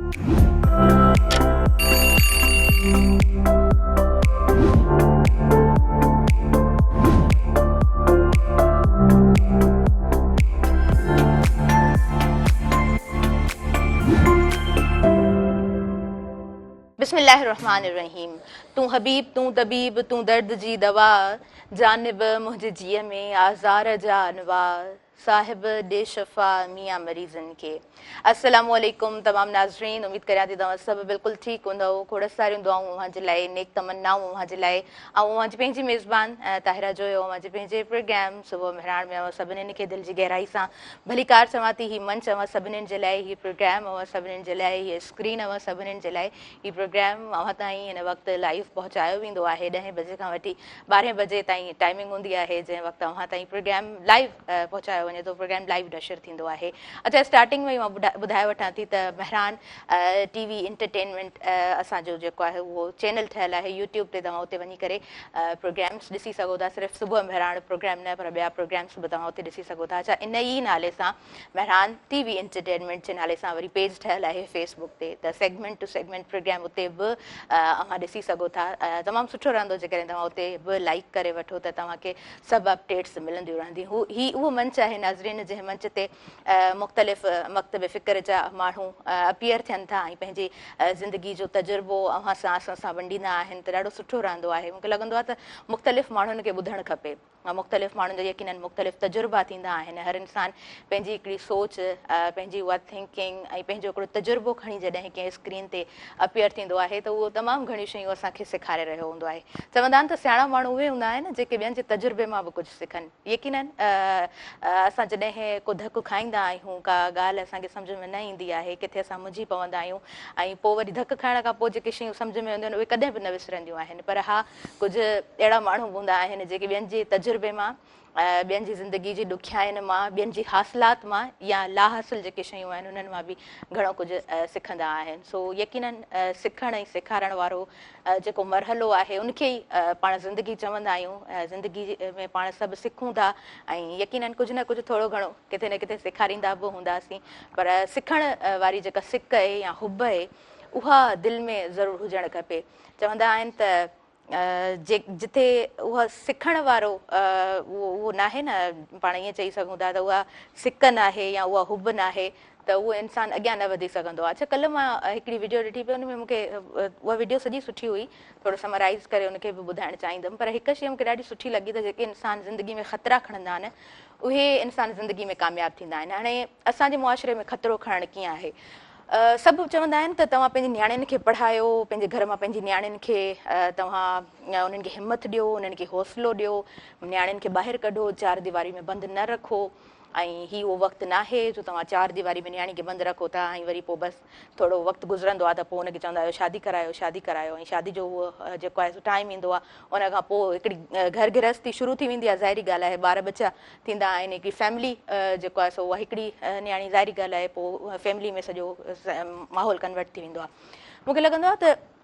بسم الله الرحمٰن الرحيم تون حبيب تون طبيب تون درد جي دوا جانب منهنجي جيء ۾ آزار جا انواع صاحب ڏي شفا ميان مريضن کي. السلام عليڪم تمام ناظرين اميد ڪريان ٿي توهان سڀ بلڪل ٺيڪ هوندؤ کوڙ ساريون دعائون اوهان جي لاء نيڪ تمنائون اوهان جي لاء آئون اوهان جي پنهنجي ميزبان طاهره جويو اوهان جي پنهنجي پروگرام صبح مهراڻ ۾ اوهان سڀني کي دل جي گهرائي سان ڀليڪار چوان ٿي هي منچ اوهان سڀني جي لاء هي پروگرام اوهان سڀني جي لاء هي اسڪرين اوهان سڀني جي لاء هي پروگرام اوهان تائين هن وقت لائيو پهچايو ويندو آهي ڏهين بجي کان وٺي ٻارهين بجي تائين ٽائمنگ هوندي آهي جنهن وقت اوهان تائين پروگرام لائيو پهچايو وڃي ٿو پروگرام لائيو نشر ٿيندو آهي اڇا اسٽارٽنگ ۾ ئي مان ٻڌائي وٺان ٿي ته مهراڻ ٽي وي انٽرٽينمينٽ اسان جو جيڪو آهي اهو چينل ٺهيل آهي يوٽيوب تي توهان اتي وڃي ڪري پروگرامس ڏسي سگهو ٿا صرف صبح مهراڻ پروگرام نه پر ٻيا پروگرامس به توهان اتي ڏسي سگهو ٿا اڇا ان ئي نالي سان مهراڻ ٽي وي انٽرٽينمينٽ جي نالي سان وري پيج ٺهيل آهي فيس بڪ تي ته سيگمينٽ ٽو سيگمينٽ پروگرام اتي به اوهان ڏسي سگهو ٿا تمام سٺو رهندو جيڪڏهن توهان اتي به لائيڪ ڪري وٺو ته توهان کي سڀ اپڊيٽس ملنديون رهنديون هو هي اهو منچ آهي ناظرين جنهن منچ تي مختلف مڪتب فڪر جا ماڻهو اپيئر ٿين ٿا ۽ پنهنجي زندگي جو تجربو اوهان سان اسان سان ونڊيندا آهن ته ڏاڍو سٺو رهندو آهي مونکي لڳندو آهي ته مختلف ماڻهن کي ٻڌڻ کپي مختلف ماڻهن جا يقينن مختلف تجربا ٿيندا آهن هر انسان پنهنجي هڪڙي سوچ پنهنجي اها ٿنڪنگ ۽ پنهنجو هڪڙو تجربو کڻي جڏهن ڪنهن اسڪرين تي اپيئر ٿيندو آهي ته اهو تمام گهڻيون شيون اسان کي سيکاري رهيو هوندو آهي چوندا آهن ته سياڻا ماڻهو اهي هوندا آهن جيڪي ٻين جي تجربي مان به ڪجهه سکن يقينن اسان جڏهن ڪو ڌڪ کائيندا آهيون ڪا ڳالهه اسان کي سمجهه ۾ نه ايندي آهي ڪٿي اسان منجهي پوندا آهيون ۽ پوء وري ڌڪ کائڻ کان پوء جيڪي شيون سمجهه ۾ اينديون آهن اهي ڪڏهن به نه وسرنديون آهن پر ها ڪجهه اهڙا ماڻهو به هوندا آهن جيڪي ٻين جي تجربي مان، ٻين جي زندگي جي ڏکيائين مان، ٻين جي حاصلات مان يا لاحاصل جيڪي شيون آهن انهن مان به گهڻو ڪجهه سکندا آهن. سو يقينن سکڻ ۽ سيکارڻ وارو جيڪو مرحلو آهي ان کي ئي پاڻ زندگي چوندا آهيون. زندگي ۾ پاڻ سڀ سکون ٿا ۽ يقينن ڪجهه نه ڪجهه ٿورو گهڻو ڪٿي نه ڪٿي سيکاريندا به هونداسين پر سکڻ واري جيڪا سڪ آهي يا حب آهي اها دل ۾ ضرور هجڻ کپي. چوندا آهن ته جي جتي اها سکڻ وارو اهو اهو ناهي نه پاڻ ائين چئي سگهون ٿا ته اها سڪ ناهي يا اها حب ناهي ته اهو انسان اڳيان نه وڌي سگهندو آهي اڇا ڪلهه مان هڪڙي وڊيو ڏٺي پئي ان ۾ مونکي اها وڊيو سڄي سٺي هئي ٿورو سمرائز ڪري ان کي به ٻڌائڻ چاهيندم پر هڪ شيء مونکي ڏاڍي سٺي لڳي ته جيڪي انسان زندگي ۾ خطرا کڻندا آهن اهي انسان زندگي ۾ ڪامياب ٿيندا آهن هاڻي اسان جي معاشري ۾ خطرو کڻڻ ڪيئن آهي سڀ چوندا آهن ته توهان پنهنجي نياڻين کي پڙهايو، پنهنجي گهر مان پنهنجي نياڻين کي توهان انهن کي همٿ ڏيو، انهن کي حوصلو ڏيو، نياڻين کي ٻاهر ڪڍو، چار ديواري ۾ بند نه رکو ۽ هي اهو وقت ناهي جو توهان چار ديواري ۾ نياڻي کي بند رکو ٿا ۽ وري پوء بس ٿورو وقت گذرندو آهي ته پوء ان کي چوندا آهيو شادي ڪرايو شادي ڪرايو ۽ شادي جو اهو جيڪو آهي سو ٽائيم ايندو آهي ان کان پوء هڪڙي گهر گرهستي شروع ٿي ويندي آهي ظاهري ڳالهه آهي ٻار ٻچا ٿيندا آهن هڪڙي فيملي جيڪو آهي سو اها هڪڙي نياڻي ظاهري ڳالهه آهي پوء فيملي ۾ سڄو ماحول ڪنورٽ ٿي ويندو آهي مونکي لڳندو آهي ته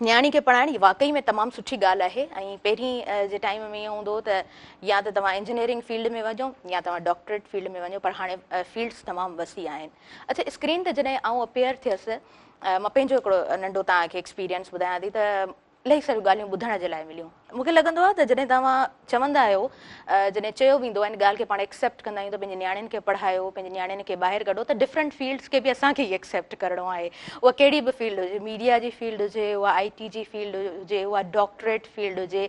نياڻي کي پڙهائڻ واقعي ۾ تمام سٺي ڳالهه آهي ۽ پهرين جي ٽائيم ۾ ائين هوندو هو ته يا ته توهان انجنيئرنگ فيلڊ ۾ وڃو يا توهان ڊاڪٽريٽ فيلڊ ۾ وڃو پر هاڻي فيلڊس تمام وسيع آهن اڇا اسڪرين تي جڏهن آئون اپيئر ٿيس مان پنهنجو هڪڙو ننڍو توهان کي ايڪسپيرينس ٻڌايان ٿي ته الاهي ساريون ڳالهيون ٻڌڻ جي لاء مليون. مون کي لڳندو آهي ته جڏهن توهان چوندا آهيو، جڏهن چيو ويندو آهي ان ڳالهه کي پاڻ ايڪسيپٽ ڪندا آهيون ته پنهنجي نياڻين کي پڙهايو، پنهنجي نياڻين کي ٻاهر ڪڍو ته ڊفرنٽ فيلڊس کي به اسان کي ئي ايڪسيپٽ ڪرڻو آهي. اها ڪهڙي به فيلڊ هجي، ميڊيا جي فيلڊ هجي، اها آء ٽي جي فيلڊ هجي، اها ڊاڪٽريٽ فيلڊ هجي،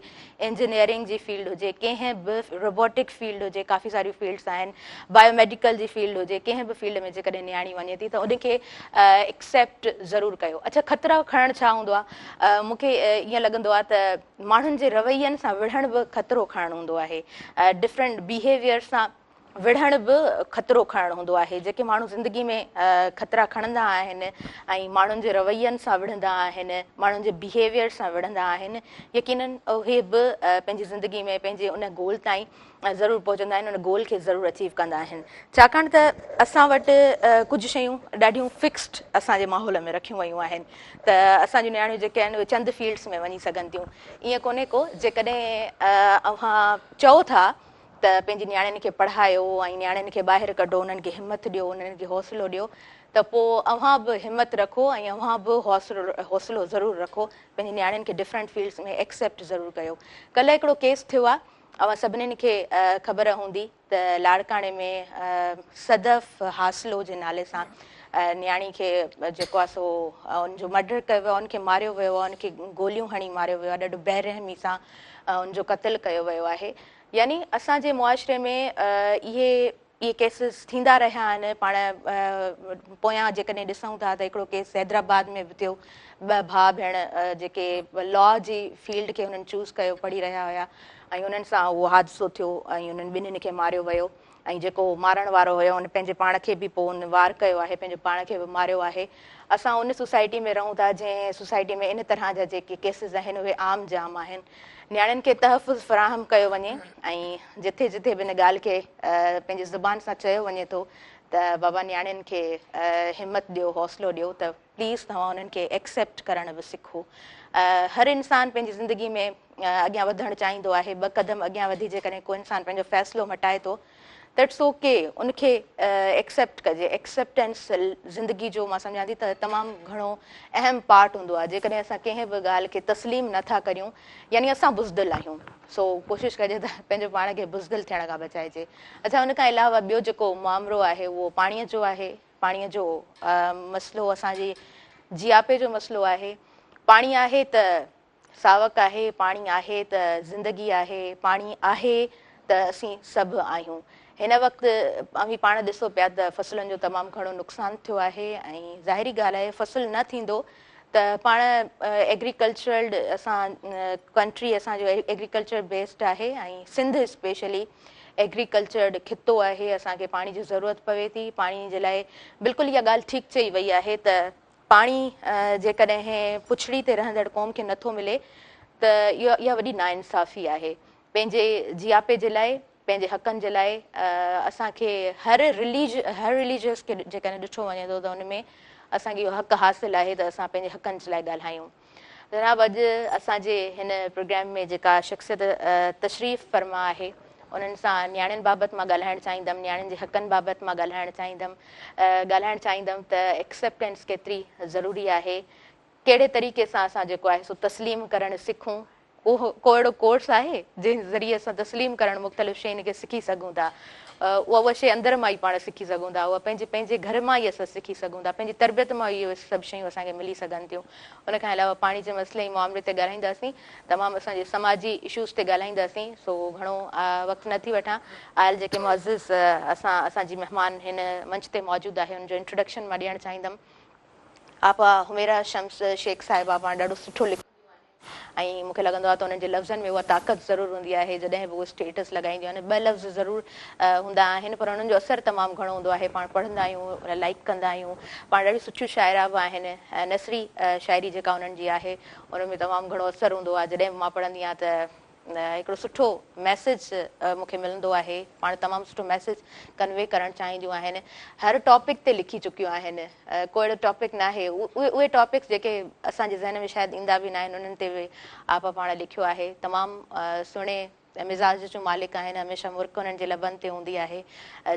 انجنيئرنگ جي فيلڊ هجي، ڪنهن به روبوٽڪ فيلڊ هجي، ڪافي ساريون فيلڊس آهن، بايو ميڊيڪل جي فيلڊ هجي، ڪنهن به فيلڊ ۾ جيڪڏهن نياڻي وڃي ٿي ته ان کي ايڪسيپٽ ضرور ڪيو. اڇا خطرا کڻڻ ڇا هوندو آهي؟ مون کي ائين لڳندو آهي ته ماڻهن جي روين سان وڙهڻ به خطرو کڻڻ هوندو آهي. ڊفرنٽ بيهيويئر سان وڙهڻ به خطرو کڻڻ هوندو آهي. جيڪي ماڻهو زندگي ۾ خطرا کڻندا آهن ۽ ماڻهن جي روين سان وڙهندا آهن، ماڻهن جي بيهيويئر سان وڙهندا آهن، يقينن اهي به پنهنجي زندگي ۾ پنهنجي ان گول تائين ضرور پهچندا آهن، ان گول کي ضرور اچيو ڪندا آهن. ڇاڪاڻ ته اسان وٽ ڪجهه شيون ڏاڍيون فڪسڊ اسان جي ماحول ۾ رکيون ويون آهن ته اسان جون نياڻيون جيڪي آهن اهي چند فيلڊس ۾ وڃي سگهن ٿيون. ائين ڪونهي ڪو جيڪڏهن اوهان چئو ٿا ته پنهنجي نياڻين کي پڙهايو ۽ نياڻين کي ٻاهر ڪڍو، انهن کي همٿ ڏيو، انهن کي حوصلو ڏيو ته پوء اوهان به همت رکو ۽ اوهان به حوصلو ضرور رکو پنهنجي نياڻين کي ڊفرنٽ فيلڊس ۾ ايڪسيپٽ ضرور ڪيو. ڪلهه هڪڙو ڪيس ٿيو آهي اوهان سڀنين کي خبر هوندي ته لاڙڪاڻي ۾ صدف حاصلو جي نالي سان نياڻي کي جيڪو آهي سو ان جو مرڊر ڪيو ويو آهي ان کي ماريو ويو آهي ان کي گوليون هڻي ماريو ويو آهي ڏاڍو بيرحمي سان ان جو قتل ڪيو ويو آهي يعني اسان جي معاشري ۾ اهي اهي ڪيسز ٿيندا رهيا آهن پاڻ پويان جيڪڏهن ڏسون ٿا ته هڪڙو ڪيس حيدرآباد ۾ به ٿيو ٻه ڀاء ڀيڻ جيڪي لا جي فيلڊ کي هنن چوز ڪيو پڙهي رهيا هيا ۽ انهن سان اهو حادثو ٿيو ۽ انهن ٻنهين کي ماريو ويو ۽ جيڪو مارڻ وارو هيو ان پنهنجي پاڻ کي به پوء ان وار ڪيو آهي پنهنجو پاڻ کي به ماريو آهي اسان ان سوسائٽي ۾ رهون ٿا جنهن سوسائٽي ۾ ان طرح جا جيڪي ڪيسز آهن اهي عام جام آهن نياڻين کي تحفظ فراهم ڪيو وڃي ۽ جٿي جٿي به ان ڳالهه کي پنهنجي زبان سان چيو وڃي ٿو ته بابا نياڻين کي همت ڏيو حوصلو ڏيو ته پليز توهان انهن کي ايڪسيپٽ ڪرڻ به سکو هر انسان پنهنجي زندگي ۾ اڳيان وڌڻ چاهيندو آهي ٻه قدم اڳيان وڌي جيڪڏهن ڪو انسان پنهنجو فيصلو مٽائي ٿو ته it's okay ان کي ايڪسيپٽ ڪجي ايڪسيپٽنس زندگي جو مان سمجهان ٿي ته تمام گهڻو اهم پارٽ هوندو آهي جيڪڏهن اسان ڪنهن به ڳالهه کي تسليم نه ٿا ڪريون يعني اسان بزدل آهيون سو ڪوشش ڪجي ته پنهنجو پاڻ کي بزدل ٿيڻ کان بچائجي اڇا ان کان علاوه ٻيو جيڪو مامرو آهي اهو پاڻي جو آهي پاڻي جو مسئلو اسان جي جياپي جو مسئلو آهي پاڻي آهي ته ساوڪ آهي، پاڻي آهي ته زندگي آهي، پاڻي آهي ته اسين سڀ آهيون. هن وقت اوهين پاڻ ڏسو پيا ته فصلن جو تمام گهڻو نقصان ٿيو آهي ۽ ظاهري ڳالهه آهي فصل نه ٿيندو ته پاڻ ايگريڪلچرل اسان ڪنٽري اسان جو ايگريڪلچر بيسڊ آهي ۽ سنڌ اسپيشلي ايگريڪلچرڊ خطو آهي اسان کي پاڻي جي ضرورت پوي ٿي پاڻي جي لاء بلڪل اها ڳالهه ٺيڪ چئي وئي آهي ته پاڻي جيڪڏهن پڇڙي تي رهندڙ قوم کي نٿو ملي ته اها وڏي ناانصافي آهي. پنهنجي جياپي جي لاء، پنهنجي حقن جي لاء اسان کي هر رليج هر رليجس کي جيڪڏهن ڏٺو وڃي ٿو ته ان ۾ اسان کي اهو حق حاصل آهي ته اسان پنهنجي حقن جي لاء ڳالهايون. جناب اڄ اسان جي هن پروگرام ۾ جيڪا شخصيت تشريف فرما آهي انهن سان نياڻين بابت مان ڳالهائڻ چاهيندم نياڻين جي حقن بابت مان ڳالهائڻ چاهيندم ڳالهائڻ چاهيندم ته ايڪسيپٽنس ڪيتري ضروري آهي ڪهڙي طريقي سان اسان جيڪو آهي سو تسليم ڪرڻ سکون اهو ڪو اهڙو ڪورس آهي جنهن ذريعي اسان تسليم ڪرڻ مختلف شين کي سکي سگهون ٿا اها اها شيء اندر مان ئي پاڻ سکي سگهون ٿا اها پنهنجي پنهنجي گهر مان ئي اسان سکي سگهون ٿا پنهنجي تربيت مان ئي اهي سڀ شيون اسان کي ملي سگهن ٿيون ان کان علاوه پاڻي جي مسئلي ۽ معاملي تي ڳالهائينداسين تمام اسان جي سماجي اشوز تي ڳالهائينداسين سو گهڻو وقت نه ٿي وٺان آيل جيڪي معزز اسان اسان جي مهمان هن منچ تي موجود آهي ان جو انٽروڊڪشن مان ڏيڻ چاهيندم آپا حميرا شمس شيخ صاحبه پاڻ ڏاڍو سٺو لکنديون آهن ۽ مون کي لڳندو آهي ته انهن جي لفظن ۾ اها طاقت ضرور هوندي آهي جڏهن به اهي اسٽيٽس لڳائينديون آهن ٻه لفظ ضرور هوندا آهن پر انهن جو اثر تمام گهڻو هوندو آهي پاڻ پڙهندا آهيون لائيڪ ڪندا آهيون پاڻ ڏاڍيون سٺيون شاعره به آهن نثري شاعري جيڪا انهن جي آهي ان ۾ تمام گهڻو اثر هوندو آهي جڏهن به مان پڙهندي آهيان ته هڪڙو سٺو ميسيج مون کي ملندو آهي پاڻ تمام سٺو ميسيج ڪنوي ڪرڻ چاهينديون آهن هر ٽاپڪ تي لکي چڪيون آهن ڪو اهڙو ٽاپڪ ناهي اهي اهي ٽاپڪس جيڪي اسان جي ذهن ۾ شايد ايندا به ناهن انهن تي به آپا پاڻ لکيو آهي تمام سهڻي مزاج جون مالڪ آهن هميشه مرڪ انهن جي لبن تي هوندي آهي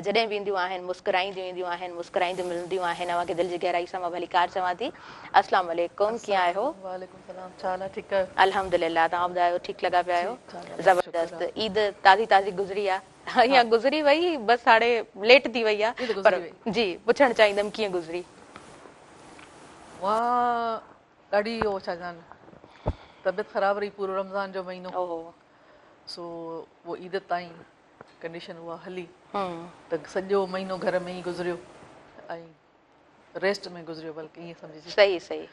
جڏهن به اينديون آهن مسڪرائينديون اينديون آهن مسڪرائينديون ملنديون آهن اوهان کي دل جي گهرائي سان مان ڀليڪار چوان ٿي السلام عليڪم ڪيئن آهيو؟ وعليڪم السلام ڇا حال آهي ٺيڪ آهيو؟ الحمدلله توهان ٻڌايو ٺيڪ لڳا پيا آهيو؟ زبردست عيد تازي تازي گذري آ يا گذري وئي بس هاڻي ليٽ ٿي وئي آ پر جي پڇڻ چاهيندم ڪيئن گذري؟ مان ڏاڍي اهو ڇا چون طبيعت خراب رهي پورو رمضان جو مهينو سو اهو عيد تائين ڪنڊيشن اها هلي ته سڄو مهينو گهر ۾ ئي گذريو ۽ ريسٽ ۾ گذريو بلڪه ائين سمجهجي. صحيح صحيح.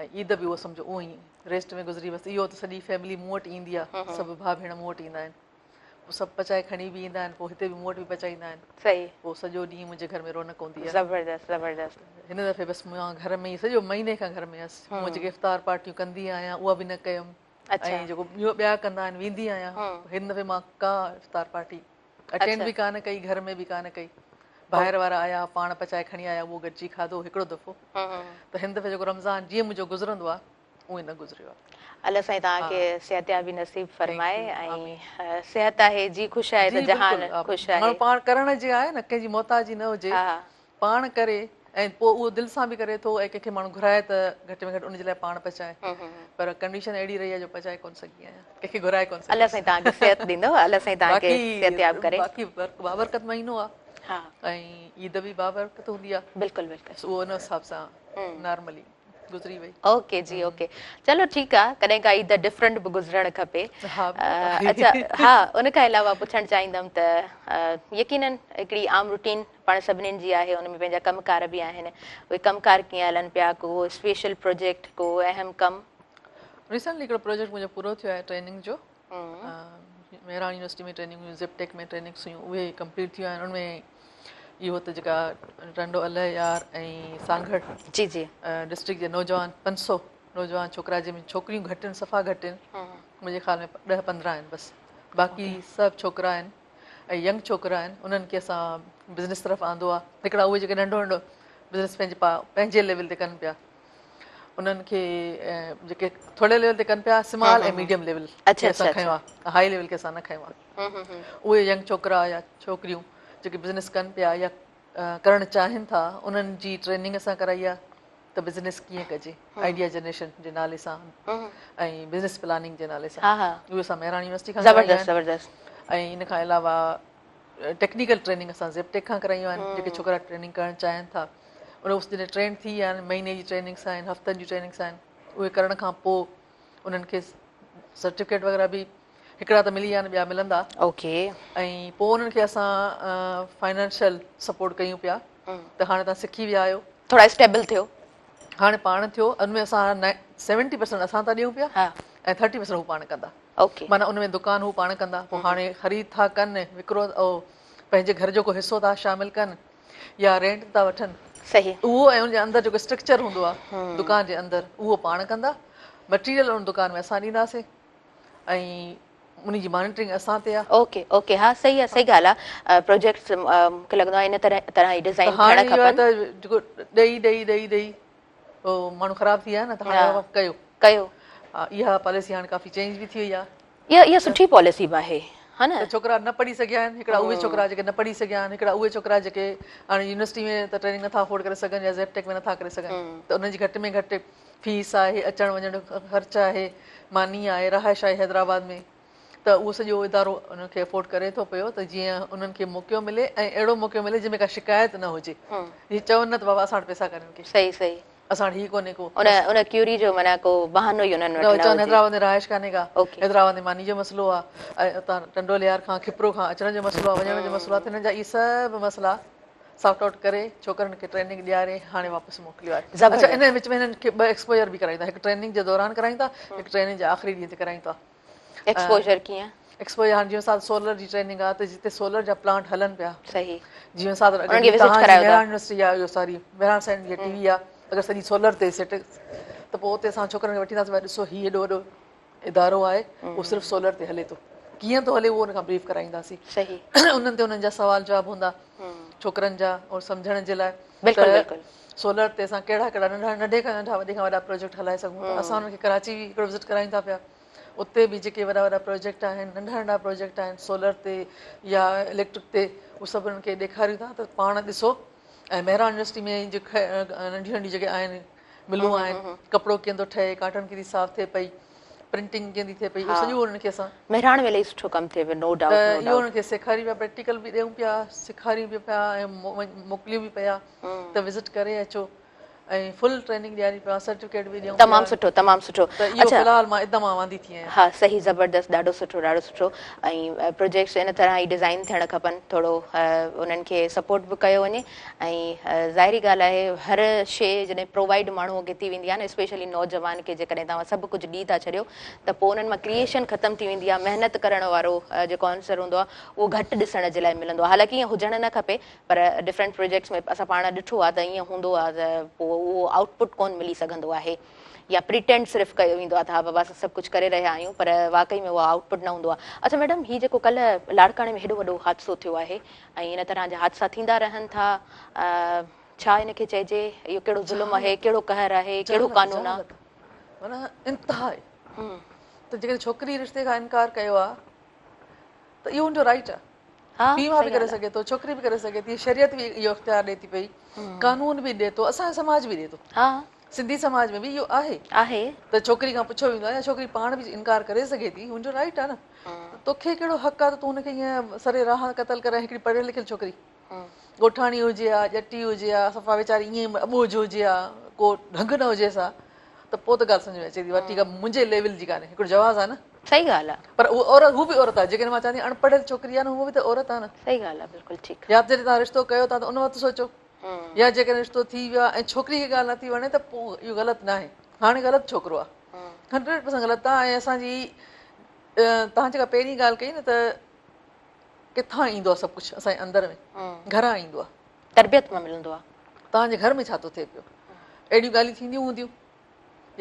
۽ عيد به اهو سمجهو اونئن ئي ريسٽ ۾ گذري بس اهو ته سڄي فيملي مون وٽ ايندي آهي سڀ ڀاء ڀيڻ مون وٽ ايندا آهن پوء سڀ پچائي کڻي به ايندا آهن پوء هتي به مون وٽ به پچائيندا آهن صحيح. پوء سڄو ڏينهن منهنجي گهر ۾ رونق هوندي آهي. زبردست زبردست. هن دفعي بس مان گهر ۾ ئي سڄو مهيني کان گهر ۾ هيس مون جيڪي افطار پارٽيون ڪندي آهيان اها به نه ڪيم ۽ جيڪو ٻيو ٻيا ڪندا آهن ويندي آهيان هن دفعي مان ڪا افطار پارٽي اٽينڊ به ڪانه ڪئي گهر ۾ به ڪانه ڪئي ڀائر وارا آيا پاڻ پچائي کڻي آيا اهو گڏجي کاڌو هڪڙو دفعو ته هن دفعي جيڪو رمضان جيئن منهنجو گذرندو آهي اونئن نه گذريو آهي. الله سائين توهان کي صحتيابي نصيب فرمائي ۽ صحت آهي جي خوش آهي ته جهان خوش آهي. ماڻهو پاڻ ڪرڻ جي آهي نه ڪنهن جي محتاجي نه هجي پاڻ ڪري. ۽ پوء اهو دل سان به ڪري ٿو ۽ ڪنهن کي ماڻهو گهرائي ته گهٽ ۾ گهٽ ان جي لاء پاڻ پچائي پر ڪنڊيشن اهڙي رهي آهي جو پچائي ڪونه سگهي آهيان ڪنهن کي گهرائي ڪونه سگهيس. الله سائين توهان کي صحت ڏيندو الله سائين توهان کي صحتياب ڪري. باقي بابرڪت مهينو آهي ۽ عيد به بابرڪت هوندي آهي. بلڪل بلڪل. اهو ان حساب سان نارملي گذري وئي. اوڪي جي اوڪي چلو ٺيڪ آ ڪڏهن ڪا عيد ڊفرنٽ به گذرڻ کپي. اڇا ها ان کان علاوه پڇڻ چاهيندم ته يقينن هڪڙي عام روٽين پاڻ سڀنين جي آهي ان ۾ پنهنجا ڪم ڪار به آهن اهي ڪم ڪار ڪيئن هلن پيا ڪو اسپيشل پروجيڪٽ ڪو اهم ڪم. ريسنٽلي هڪڙو پروجيڪٽ منهنجو پورو ٿيو آهي ٽريننگ جو مهراڻ يونيورسٽي ۾ ٽريننگ هيون زيب ٽيڪ ۾ ٽريننگس هيون اهي ڪمپليٽ ٿيون آهن ان ۾ اهو ته جيڪا ٽنڊو الهه يار ۽ سانگهڙ جي جي ڊسٽرڪٽ جي نوجوان 500 نوجوان ڇوڪرا جنهن ۾ ڇوڪريون گهٽ آهن صفا گهٽ آهن منهنجي خيال ۾ 10 15 آهن بس باقي سڀ ڇوڪرا آهن ۽ ينگ ڇوڪرا آهن انهن کي اسان بزنس طرف آندو آهي هڪڙا اهي جيڪي ننڍو ننڍو بزنس پنهنجي پنهنجي ليول تي ڪن پيا انهن کي جيڪي ٿوري ليول تي ڪن پيا سمال ۽ ميڊيم ليول کي اسان کنيو آهي هائي ليول کي اسان نه کنيو آهي اهي ينگ ڇوڪرا يا ڇوڪريون جيڪي بزنس ڪن پيا يا ڪرڻ چاهين ٿا انهن جي ٽريننگ اسان ڪرائي آهي ته بزنس ڪيئن ڪجي آئيڊيا جنريشن جي نالي سان ۽ بزنس پلاننگ جي نالي سان اهو اسان مهراڻ يونيورسٽي کان زبردست زبردست ۽ ان کان علاوه ٽيڪنيڪل ٽريننگ اسان زيب ٽيڪ کان ڪرايون آهن جيڪي ڇوڪرا ٽريننگ ڪرڻ چاهين ٿا ان اس جڏهن ٽرين ٿي ويا آهن مهيني جي ٽريننگس آهن هفتن جون ٽريننگس آهن اهي ڪرڻ کان پوء انهن کي سرٽيفڪيٽ وغيره به هڪڙا ته ملي ويا آهن ٻيا ملندا اوڪي ۽ پوء انهن کي اسان فائنانشل سپورٽ ڪيون پيا ته هاڻي توهان سکي ويا آهيو. ٿورا اسٽيبل ٿيو. هاڻي پاڻ ٿيو ان ۾ اسان 70% اسان ٿا ڏيون پيا ۽ 30% هو پاڻ ڪندا. اوڪي. معنيٰ ان ۾ دڪان هو پاڻ ڪندا پوء هاڻي خريد ٿا ڪن وڪرو پنهنجي گهر جو ڪو حصو ٿا شامل ڪن يا رينٽ ٿا وٺن. صحيح. اهو ۽ ان جي اندر جيڪو اسٽرڪچر هوندو آهي دڪان جي اندر اهو پاڻ ڪندا مٽيريل ان دڪان ۾ اسان ڏينداسين ۽ ان جي مانيٽرنگ اسان تي آ. اوڪي اوڪي ها صحيح آ صحيح ڳالهه آ پروجيڪٽس مونکي لڳندو آ ان طرح طرح ئي ڊزائين ٿيڻ کپن. هاڻي اهو آ ته جيڪو ڏئي ڏئي ڏئي ڏئي پوء ماڻهو خراب ٿي ويا نه ته هاڻي بابا ڪيو. ڪيو. ها اها پاليسي هاڻي ڪافي چينج به ٿي وئي آ. اها اها سٺي پاليسي به آهي ها نه. ته ڇوڪرا نه پڙهي سگهيا آهن هڪڙا اهي ڇوڪرا جيڪي نه پڙهي سگهيا آهن هڪڙا اهي ڇوڪرا جيڪي هاڻي يونيورسٽي ۾ ته ٽريننگ نٿا افورڊ ڪري سگهن يا زيب ٽيڪ ۾ نٿا ڪري سگهن ته انهن جي گهٽ ۾ گهٽ فيس آهي، اچڻ وڃڻ جو خرچ آهي، ماني آهي، رهائش آهي حيدرآباد ۾ ته اهو سڄو ادارو انهن کي افورڊ ڪري ٿو پيو ته جيئن انهن کي موقعو ملي ۽ اهڙو موقعو ملي جنهن ۾ ڪا شڪايت نه هجي جيئن چون نه ته بابا اسان وٽ پئسا ڪونهن ڪي صحيح صحيح اسان وٽ هي ڪونهي ڪو ان ان ڪيوري جو معنيٰ ڪو بهانو ئي انهن وٽ نه چون حيدرآباد ۾ رهائش ڪانهي ڪا حيدرآباد ۾ ماني جو مسئلو آهي ۽ اتان ٽنڊو الهيار کان کپرو کان اچڻ جو مسئلو آهي وڃڻ جو مسئلو آهي ته انهن جا اهي سڀ مسئلا سارٽ آئوٽ ڪري ڇوڪرن کي ٽريننگ ڏياري هاڻي واپس موڪليو آهي. اڇا ان وچ ۾ هنن کي ٻه ايڪسپوجر به ڪرائيندا هڪ ٽريننگ جي دوران ڪرائيندا هڪ ٽريننگ جي آخري ڏينهن تي ڪرائيندا. ايڪسپوجر ڪيئن؟ ايڪسپوجر هاڻي جيئن مثال سولر جي ٽريننگ آهي ته جتي سولر جا پلانٽ هلن پيا صحيح جيئن مثال اگر توهان جي مهراڻ يونيورسٽي آهي اهو ساري مهراڻ سائين جي ٽي وي آهي اگر سڄي سولر تي سيٽ ته پوء اتي اسان ڇوڪرن کي وٺي اينداسين ڀائي ڏسو هي هيڏو وڏو ادارو آهي اهو صرف سولر تي هلي ٿو ڪيئن ٿو هلي اهو ان کان بريف ڪرائينداسين صحيح انهن تي انهن جا سوال جواب هوندا ڇوڪرن جا اور سمجهڻ جي لاء بلڪل بلڪل سولر تي اسان ڪهڙا ڪهڙا ننڍا ننڍي کان ننڍا وڏي کان وڏا پروجيڪٽ هلائي سگهون ٿا اسان انهن کي ڪراچي به هڪڙو وزٽ ڪرايون ٿا پيا اتي به جيڪي وڏا وڏا پروجيڪٽ آهن ننڍا ننڍا پروجيڪٽ آهن سولر تي يا اليڪٽرڪ تي اهو سڀ انهن کي ڏيکاريون ٿا ته پاڻ ڏسو ۽ مهراڻ يونيورسٽي ۾ جيڪي ننڍيون ننڍيون جيڪي آهن ملون آهن ڪپڙو ڪيئن ٿو ٺهي ڪاٽن ڪيئن ٿي صاف ٿئي پئي پرنٽنگ ڪيئن ٿي ٿئي پئي اهو سڄو انهن کي اسان مهراڻ ۾ الاهي سٺو ڪم ٿئي پيو نو ڊائوٽ ته اهو انهن کي سيکاريون پيا پريڪٽيڪل به ڏيون پيا سيکاريون به پيا ۽ موڪليون به پيا ته وزٽ ڪري اچو ۽ فل ٽريننگ ڏياريون پيا سرٽيفڪيٽ به ڏيون تمام سٺو تمام سٺو ته اهو في الحال مان ادم واندي ٿي آهيان ها صحيح زبردست ڏاڍو سٺو ڏاڍو سٺو ۽ پروجيڪٽس ان طرح ئي ڊزائن ٿيڻ کپن ٿورو انهن کي سپورٽ به ڪيو وڃي ۽ ظاهري ڳالهه آهي هر شيء جڏهن پرووائيڊ ماڻهوء کي ٿي ويندي آهي نه اسپيشلي نوجوان کي جيڪڏهن توهان سڀ ڪجهه ڏئي ٿا ڇڏيو ته پوء انهن مان ڪريئيشن ختم ٿي ويندي آهي محنت ڪرڻ وارو جيڪو عنصر هوندو آهي اهو گهٽ ڏسڻ جي لاء ملندو آهي حالانڪه ائين هجڻ نه کپي پر ڊفرنٽ پروجيڪٽس ۾ اسان پاڻ ڏٺو آهي ته ائين هوندو آهي ته پوء اهو آئوٽ پٽ ڪونه ملي سگهندو آهي يا پريٽينڊ صرف ڪيو ويندو آهي ته ها بابا اسان سڀ ڪجهه ڪري رهيا آهيون پر واقعي ۾ اهو آئوٽ پٽ نه هوندو آهي اڇا ميڊم هي جيڪو ڪلهه لاڙڪاڻي ۾ هيڏو وڏو حادثو ٿيو آهي ۽ ان طرح جا حادثا ٿيندا رهن ٿا ڇا ان کي چئجي اهو ڪهڙو ظلم آهي ڪهڙو قهر آهي ڪهڙو قانون آهي. معنيٰ انتها آهي ته جيڪڏهن ڇوڪري رشتي کان انڪار ڪيو آهي ته اهو ان جو رائيٽ آهي. پيء ماء به ڪري سگهي ٿو، ڇوڪري به ڪري سگهي ٿي، شريعت به اهو اختيار ڏئي ٿي پئي، قانون به ڏئي ٿو، اسان جو سماج به ڏئي ٿو. سنڌي سماج ۾ به اهو آهي آهي ته ڇوڪري کان پڇيو ويندو آهي يا ڇوڪري پاڻ به انڪار ڪري سگهي ٿي، هن جو رائيٽ آهي نه. توکي ڪهڙو حق آهي ته تون هن کي ائين سري راهه قتل ڪرائين هڪڙي پڙهيل لکيل ڇوڪري. ڳوٺاڻي هجي ها، ڄٽي هجي ها، صفا ويچاري ائين ئي اٻوجهه هجي ها، ڪو ڍنگ نه هجيس ها ته پوء ته ڳالهه سمجهه ۾ اچي ٿي ٺيڪ آهي منهنجي ليول جي ڪانهي هڪڙو جواز آهي نه. صحيح ڳالهه آهي. پر هوء عورت هو به عورت آهي جيڪڏهن مان چوان ٿي اڻ پڙهيل ڇوڪري آهي نه هوء به ته عورت آهي نه. صحيح ڳالهه آهي بلڪل ٺيڪ. يا ته جڏهن توهان رشتو ڪيو ٿا ته ان وقت سوچو يا جيڪڏهن رشتو ٿي ويو آهي ۽ ڇوڪري کي ڳالهه نٿي وڻي ته پوء اهو غلط ناهي هاڻي غلط ڇوڪرو آهي 100% غلط آهي ۽ اسان جي توهان جيڪا پهرين ڳالهه ڪئي نه ته ڪٿان ايندو آهي سڀ ڪجهه اسان جي اندر ۾ گهران ايندو آهي. تربيت مان ملندو آهي. توهان جي گهر ۾ ڇا ٿو ٿئي پيو؟ اهڙيون ڳالهيون ٿينديون هونديون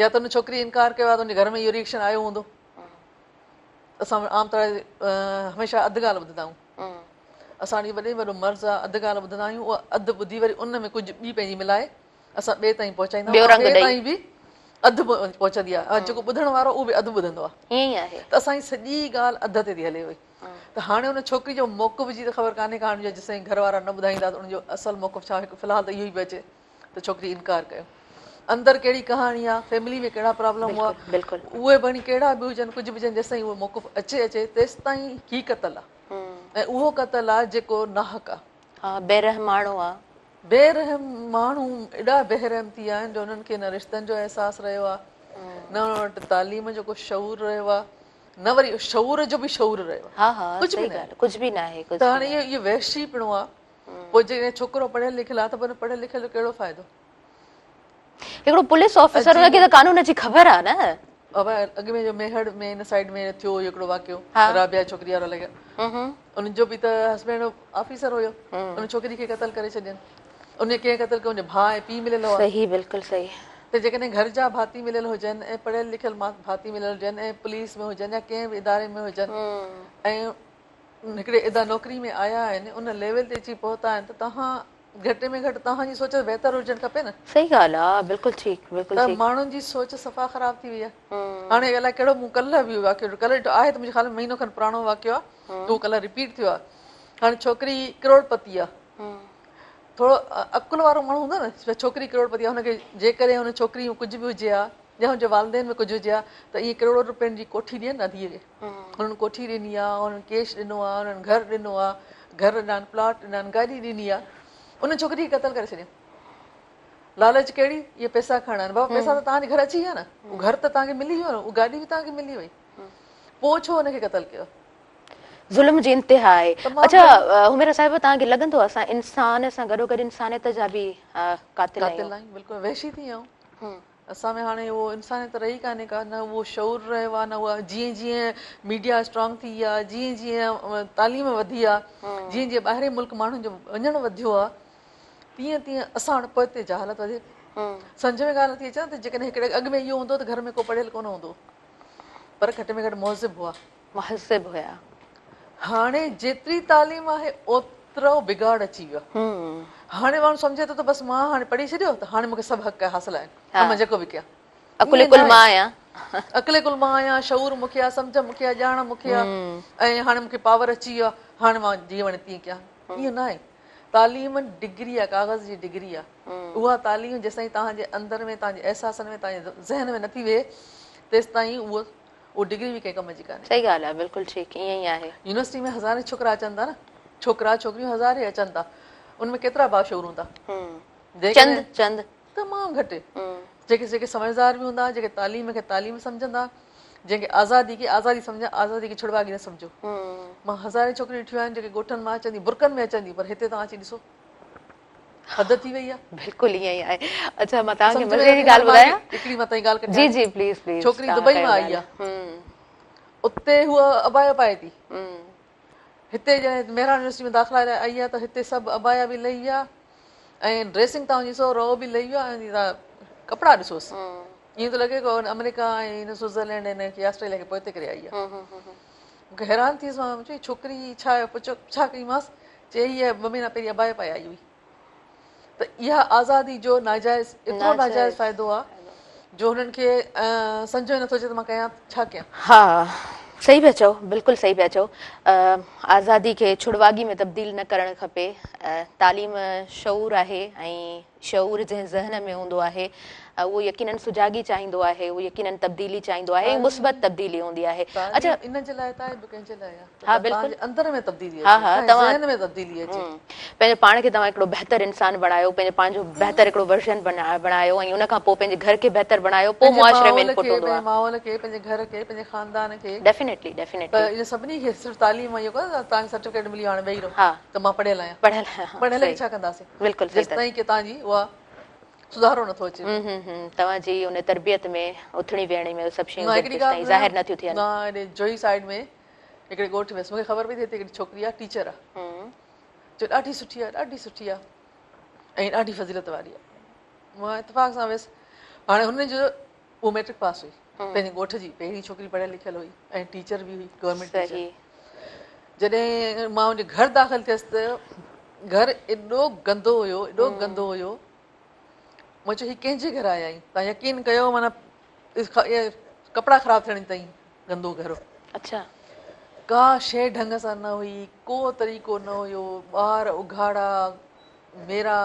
يا ته ان ڇوڪري انڪار ڪيو آهي ته ان جي گهر ۾ اهو ريئڪشن آيو هوندو. اسان عام طرح هميشه اڌ ڳالهه ٻڌندا آهيون. اسان وٽ وڏي ۾ وڏو مرض آهي اڌ ڳالهه ٻڌندا آهيون اها اڌ ٻڌي وري ان ۾ ڪجهه ٻي پنهنجي ملائي اسان ٻئي تائين پهچائيندا آهيون ٻئي تائين به اڌ پهچندي آهي جيڪو ٻڌڻ وارو اهو به اڌ ٻڌندو آهي. ائين ئي آهي. ته اسان جي سڄي ڳالهه اڌ تي ٿي هلي وئي. ته هاڻي ان ڇوڪري جو موقف جي ته خبر ڪانهي ڪا هاڻي جيستائين گهر وارا نه ٻڌائيندا ته ان جو اصل موقف ڇا هڪ في الحال ته اهو ئي پيو اچي ته ڇوڪري انڪار ڪيو اندر ڪهڙي ڪهاڻي آ فيملي ۾ ڪهڙا پرابلم هئا بلڪل اهي ڀڻي ڪهڙا به هجن ڪجهه به هجن جيستائين اهو موقف اچي اچي تيستائين هي قتل آ ۽ اهو قتل آ جيڪو ناحق آ. ها بيرحماڻو آ. بيرحم ماڻهو ايڏا بيرحم ٿي ويا آهن جو انهن کي نه رشتن جو احساس رهيو آ نه انهن وٽ تعليم جو ڪو شعور رهيو آ نه وري شعور جو به شعور رهيو آهي. ها ها ڪجهه به ناهي. ڪجهه به ناهي ته هاڻي اهو اهو وحشي پڻو آهي. پوء جيڪڏهن ڇوڪرو پڙهيل لکيل آهي ته پوء ان پڙهيل لکيل جو ڪهڙو فائدو؟ هڪڙو پوليس آفيسر ان کي ته قانون جي خبر آهي نه. ابا اڳ ۾ جو ميهڙ ۾ ان سائيڊ ۾ ٿيو هيو هڪڙو واقعو رابعه ڇوڪري وارو لڳي ان جو به ته هسبينڊ آفيسر هيو ان ڇوڪري کي قتل ڪري ڇڏين. ان کي ڪنهن قتل ڪيو ان جو ڀاء ۽ پيء مليل هئا. صحيح بلڪل صحيح. ته جيڪڏهن گهر جا ڀاتي مليل هجن ۽ پڙهيل لکيل ڀاتي مليل هجن ۽ پوليس ۾ هجن يا ڪنهن به اداري ۾ هجن ۽ هڪڙي ادا نوڪري ۾ آيا آهن ان ليول تي اچي پهتا آهن ته توهان گهٽ ۾ گهٽ توهان جي سوچ بهتر هجڻ کپي نه. صحيح ڳالهه آ بلڪل ٺيڪ بلڪل ٺيڪ. ته ماڻهن جي سوچ صفا خراب ٿي وئي آهي. هاڻي الائي ڪهڙو مون ڪلهه به واقعو ڏٺو ڪلهه ڏٺو آهي ته منهنجي خيال ۾ مهينو کن پراڻو واقعو آهي اهو ڪلهه رپيٽ ٿيو آهي هاڻي ڇوڪري ڪروڙ پتي آهي ٿورو عقل وارو ماڻهو هوندو نه ڇوڪري ڪروڙ پتي آهي هن کي جيڪڏهن هن ڇوڪري ۾ ڪجهه به هجي ها يا هن جي والدين ۾ ڪجهه هجي ها ته ائين ڪروڙ روپين جي ڪوٺي ڏين نه ڌيء کي هنن ڪوٺي ڏني آهي هنن ڪيش ڏنو آهي هنن گهر ڏنو آهي گهر ڏنا آهن پلاٽ ڏنا آهن گاڏي ڏني آهي ان ڇوڪري کي قتل ڪري ڇڏيو لالچ ڪهڙي اهي پئسا کڻڻا آهن بابا پئسا ته توهان جي گهر اچي ويا نه گهر ته توهان کي ملي ويو نه گاڏي به توهان کي ملي وئي پوء ڇو هن کي قتل ڪيو ظلم جي انتها آهي. اڇا حميرا صاحبه توهان کي لڳندو اسان انسان سان گڏو گڏ انسانيت جا به قاتل آهيون؟ قاتل آهيون بلڪل وحشي ٿي ويا آهيون اسان ۾ هاڻي اهو انسانيت رهي ڪانهي ڪا نه اهو شعور رهيو آهي نه اها جيئن جيئن ميڊيا اسٽرانگ ٿي وئي آهي جيئن جيئن تعليم وڌي آهي جيئن جيئن ٻاهرين ملڪ ماڻهن جو وڃڻ وڌيو آهي تيئن تيئن اسان وٽ پوئتي جهالت وڌي سمجهه ۾ ڳالهه نٿي اچي نه ته جيڪڏهن هڪڙي اڳ ۾ اهو هوندو ته گهر ۾ ڪو پڙهيل ڪونه هوندو پر گهٽ ۾ گهٽ مهذب هئا. مهذب هيا. هاڻي جيتري تعليم آهي اوترو بگاڙ اچي ويو آهي. هاڻي ماڻهو سمجهي ٿو ته بس مان هاڻي پڙهي ڇڏيو ته هاڻي مون کي سڀ حق حاصل آهن هاڻي مان جيڪو به ڪيان. عقل ڪل مان آهيان. عقل ڪل مان آهيان، شعور مون کي آهي، سمجهه مون کي آهي، ڄاڻ مون کي آهي ۽ هاڻي مون کي پاور اچي ويو آهي هاڻي مان جيئن وڻي تيئن ڪيان. ائين ناهي. تعليم ڊگري آهي، ڪاغذ جي ڊگري آهي. اها تعليم جيستائين توهان جي اندر ۾ توهان جي احساسن ۾ توهان جي ذهن ۾ نٿي ويهي تيستائين اهو اها ڊگري به ڪنهن ڪم جي ڪانهي. صحيح ڳالهه آهي بلڪل ٺيڪ ائين ئي آهي. يونيورسٽي ۾ هزارين ڇوڪرا اچن ٿا نه ڇوڪرا ڇوڪريون هزارين اچن ٿا ان ۾ ڪيترا باشعور هوندا چند چند تمام گهٽ جيڪي جيڪي سمجهدار به هوندا جيڪي تعليم کي تعليم سمجهندا جنهن کي آزادي کي آزادي سمجهندا آزادي کي ڇڙواڳي نه سمجهو مان هزارين ڇوڪريون ڏٺيون آهن جيڪي ڳوٺن مان اچن ٿيون برقعن ۾ اچن ٿيون پر هتي توهان اچي ڏسو حد ٿي وئي آهي. بلڪل ائين ئي آهي. اڇا مان توهان کي مزي جي ڳالهه ٻڌايان. هڪڙي مان توهان جي ڳالهه ڪٽيان. جي جي پليز پليز. ڇوڪري دبئي مان آئي آهي. اتي هوء ابايا پائي ٿي. هتي جڏهن مهراڻ يونيورسٽي ۾ داخلا لاء آئي آهي ته هتي سڀ ابايا به لهي ويا ۽ ڊريسنگ توهان ڏسو رئو به لهي ويو ۽ توهان ڪپڙا ڏسوس ائين ٿو لڳي ڪو آمريڪا ۽ هن سوئٽزرلينڊ هن کي آسٽريليا کي پوئتي ڪري آئي آهي. مون کي حيران ٿيس مان چيو ڇوڪري ڇا آهي پڇيو ڇا ڪئيمانس چي هيء ٻه مهينا پهرين ابايو پائي آئي هئي ته اها آزادي جو ناجائز ايترو ناجائز فائدو آهي جو هنن کي سمجهه ۾ نٿو اچي ته مان ڪيان ڇا ڪيان. ها صحيح پيا چئو بلڪل صحيح پيا چئو آزادي کي ڇڙواڳي ۾ تبديل نه ڪرڻ کپي تعليم شعور آهي ۽ شعور جنهن ذهن ۾ هوندو آهي اهو يقينن سجاڳي چاهيندو آهي اهو يقينن تبديلي چاهيندو آهي ۽ مثبت تبديلي هوندي آهي اڇا ان جي لاء ته آهي ٻيو ڪنهن جي لاء آهي ها بلڪل اندر ۾ تبديلي اچي ها توهان ذهن ۾ تبديلي اچي پنهنجو پاڻ کي توهان هڪڙو بهتر انسان بڻايو پنهنجو پاڻ جو بهتر هڪڙو ورزن بڻايو ۽ ان کان پوء پنهنجي گهر کي بهتر بڻايو پوء معاشري ۾ انپٽ هوندو آهي ماحول کي پنهنجي گهر کي پنهنجي خاندان کي ڊيفينيٽلي ڊيفينيٽلي ته ان سڀني کي صرف تعليم اهو ڪونه توهان کي سرٽيفڪيٽ ملي هاڻي ويهي رهو ها ته مان پڙهيل آهيان پڙهيل آهيان پڙهيل کي ڇا ڪنداسين بلڪل صحيح جيستائين ڪي توهان جي اها سڌارو نٿو اچي توهان جي ان تربيت ۾ اٿڻي ويهڻي ۾ سڀ شيون ظاهر نٿيون ٿين مان هيڏي جوهي سائيڊ ۾ هڪڙي ڳوٺ ويس، مون کي خبر پئي ته هتي هڪڙي ڇوڪري آهي، ٽيچر آهي. چيو ڏاڍي سٺي آهي، ڏاڍي سٺي آهي ۽ ڏاڍي فضيلت واري آهي. مان اتفاق سان ويس. هاڻي هن جو هوء ميٽرڪ پاس هئي. پنهنجي ڳوٺ جي پهرين ڇوڪري پڙهيل لکيل هئي ۽ ٽيچر به هئي، گورنمينٽ ٽيچر. جڏهن مان هن جي گهر داخل ٿيس ته گهر ايڏو گندو هيو، ايڏو گندو هيو. مان چيو هي ڪنهن جي گهر آيا آهيون؟ توهان يقين ڪيو معنيٰ ڪپڙا خراب ٿيڻ تائين گندو گهر هو. اڇا. ڪا شيء ڍنگ سان نه هئي، ڪو طريقو نه هيو، ٻار اگهاڙا، ميرا،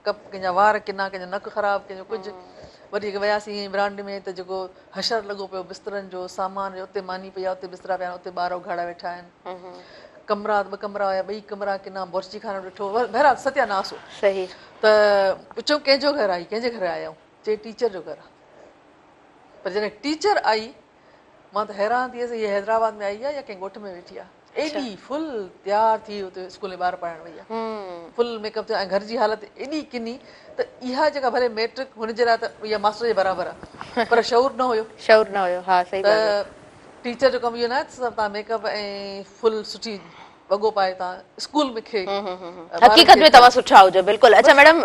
ڪپ ڪنهن جا وار ڪنا، ڪنهن جو نڪ خراب، ڪنهن جو ڪجهه. وري جيڪي وياسين ورانڊي ۾ ته جيڪو حشر لڳو پيو بسترن جو، سامان جو، اتي ماني پئي آهي، اتي بسترا پيا آهن، اتي ٻار اگهاڙا ويٺا آهن. ڪمرا ٻه ڪمرا هيا، ٻئي ڪمرا ڪنا، بورچي خانو ڏٺو، بهرحال ستياناس هو. صحيح. ته پڇيم ڪنهن جو گهر آهي، ڪنهن جي گهر آيا آهيون؟ چي ٽيچر جو گهر آهي. پر جڏهن ٽيچر آئي مان ته حيران ٿي ويس هيء حيدرآباد ۾ آئي آهي يا ڪنهن ڳوٺ ۾ ويٺي آهي. ايڏي فل تيار ٿي اتي اسڪول ۾ ٻار پڙهائڻ وئي آهي. فل ميڪ اپ ٿيو ۽ گهر جي حالت ايڏي ڪني ته اها جيڪا ڀلي ميٽرڪ هن جي لاء ته اها ماستر جي برابر آهي پر شعور نه هيو. شعور نه هيو ها صحيح ڳالهه ته ٽيچر جو ڪم اهو نه آهي ته توهان ميڪ اپ ۽ فل سٺي وڳو پائي توهان اسڪول ۾ کي حقيقت ۾ توهان سٺا هجو بلڪل اڇا ميڊم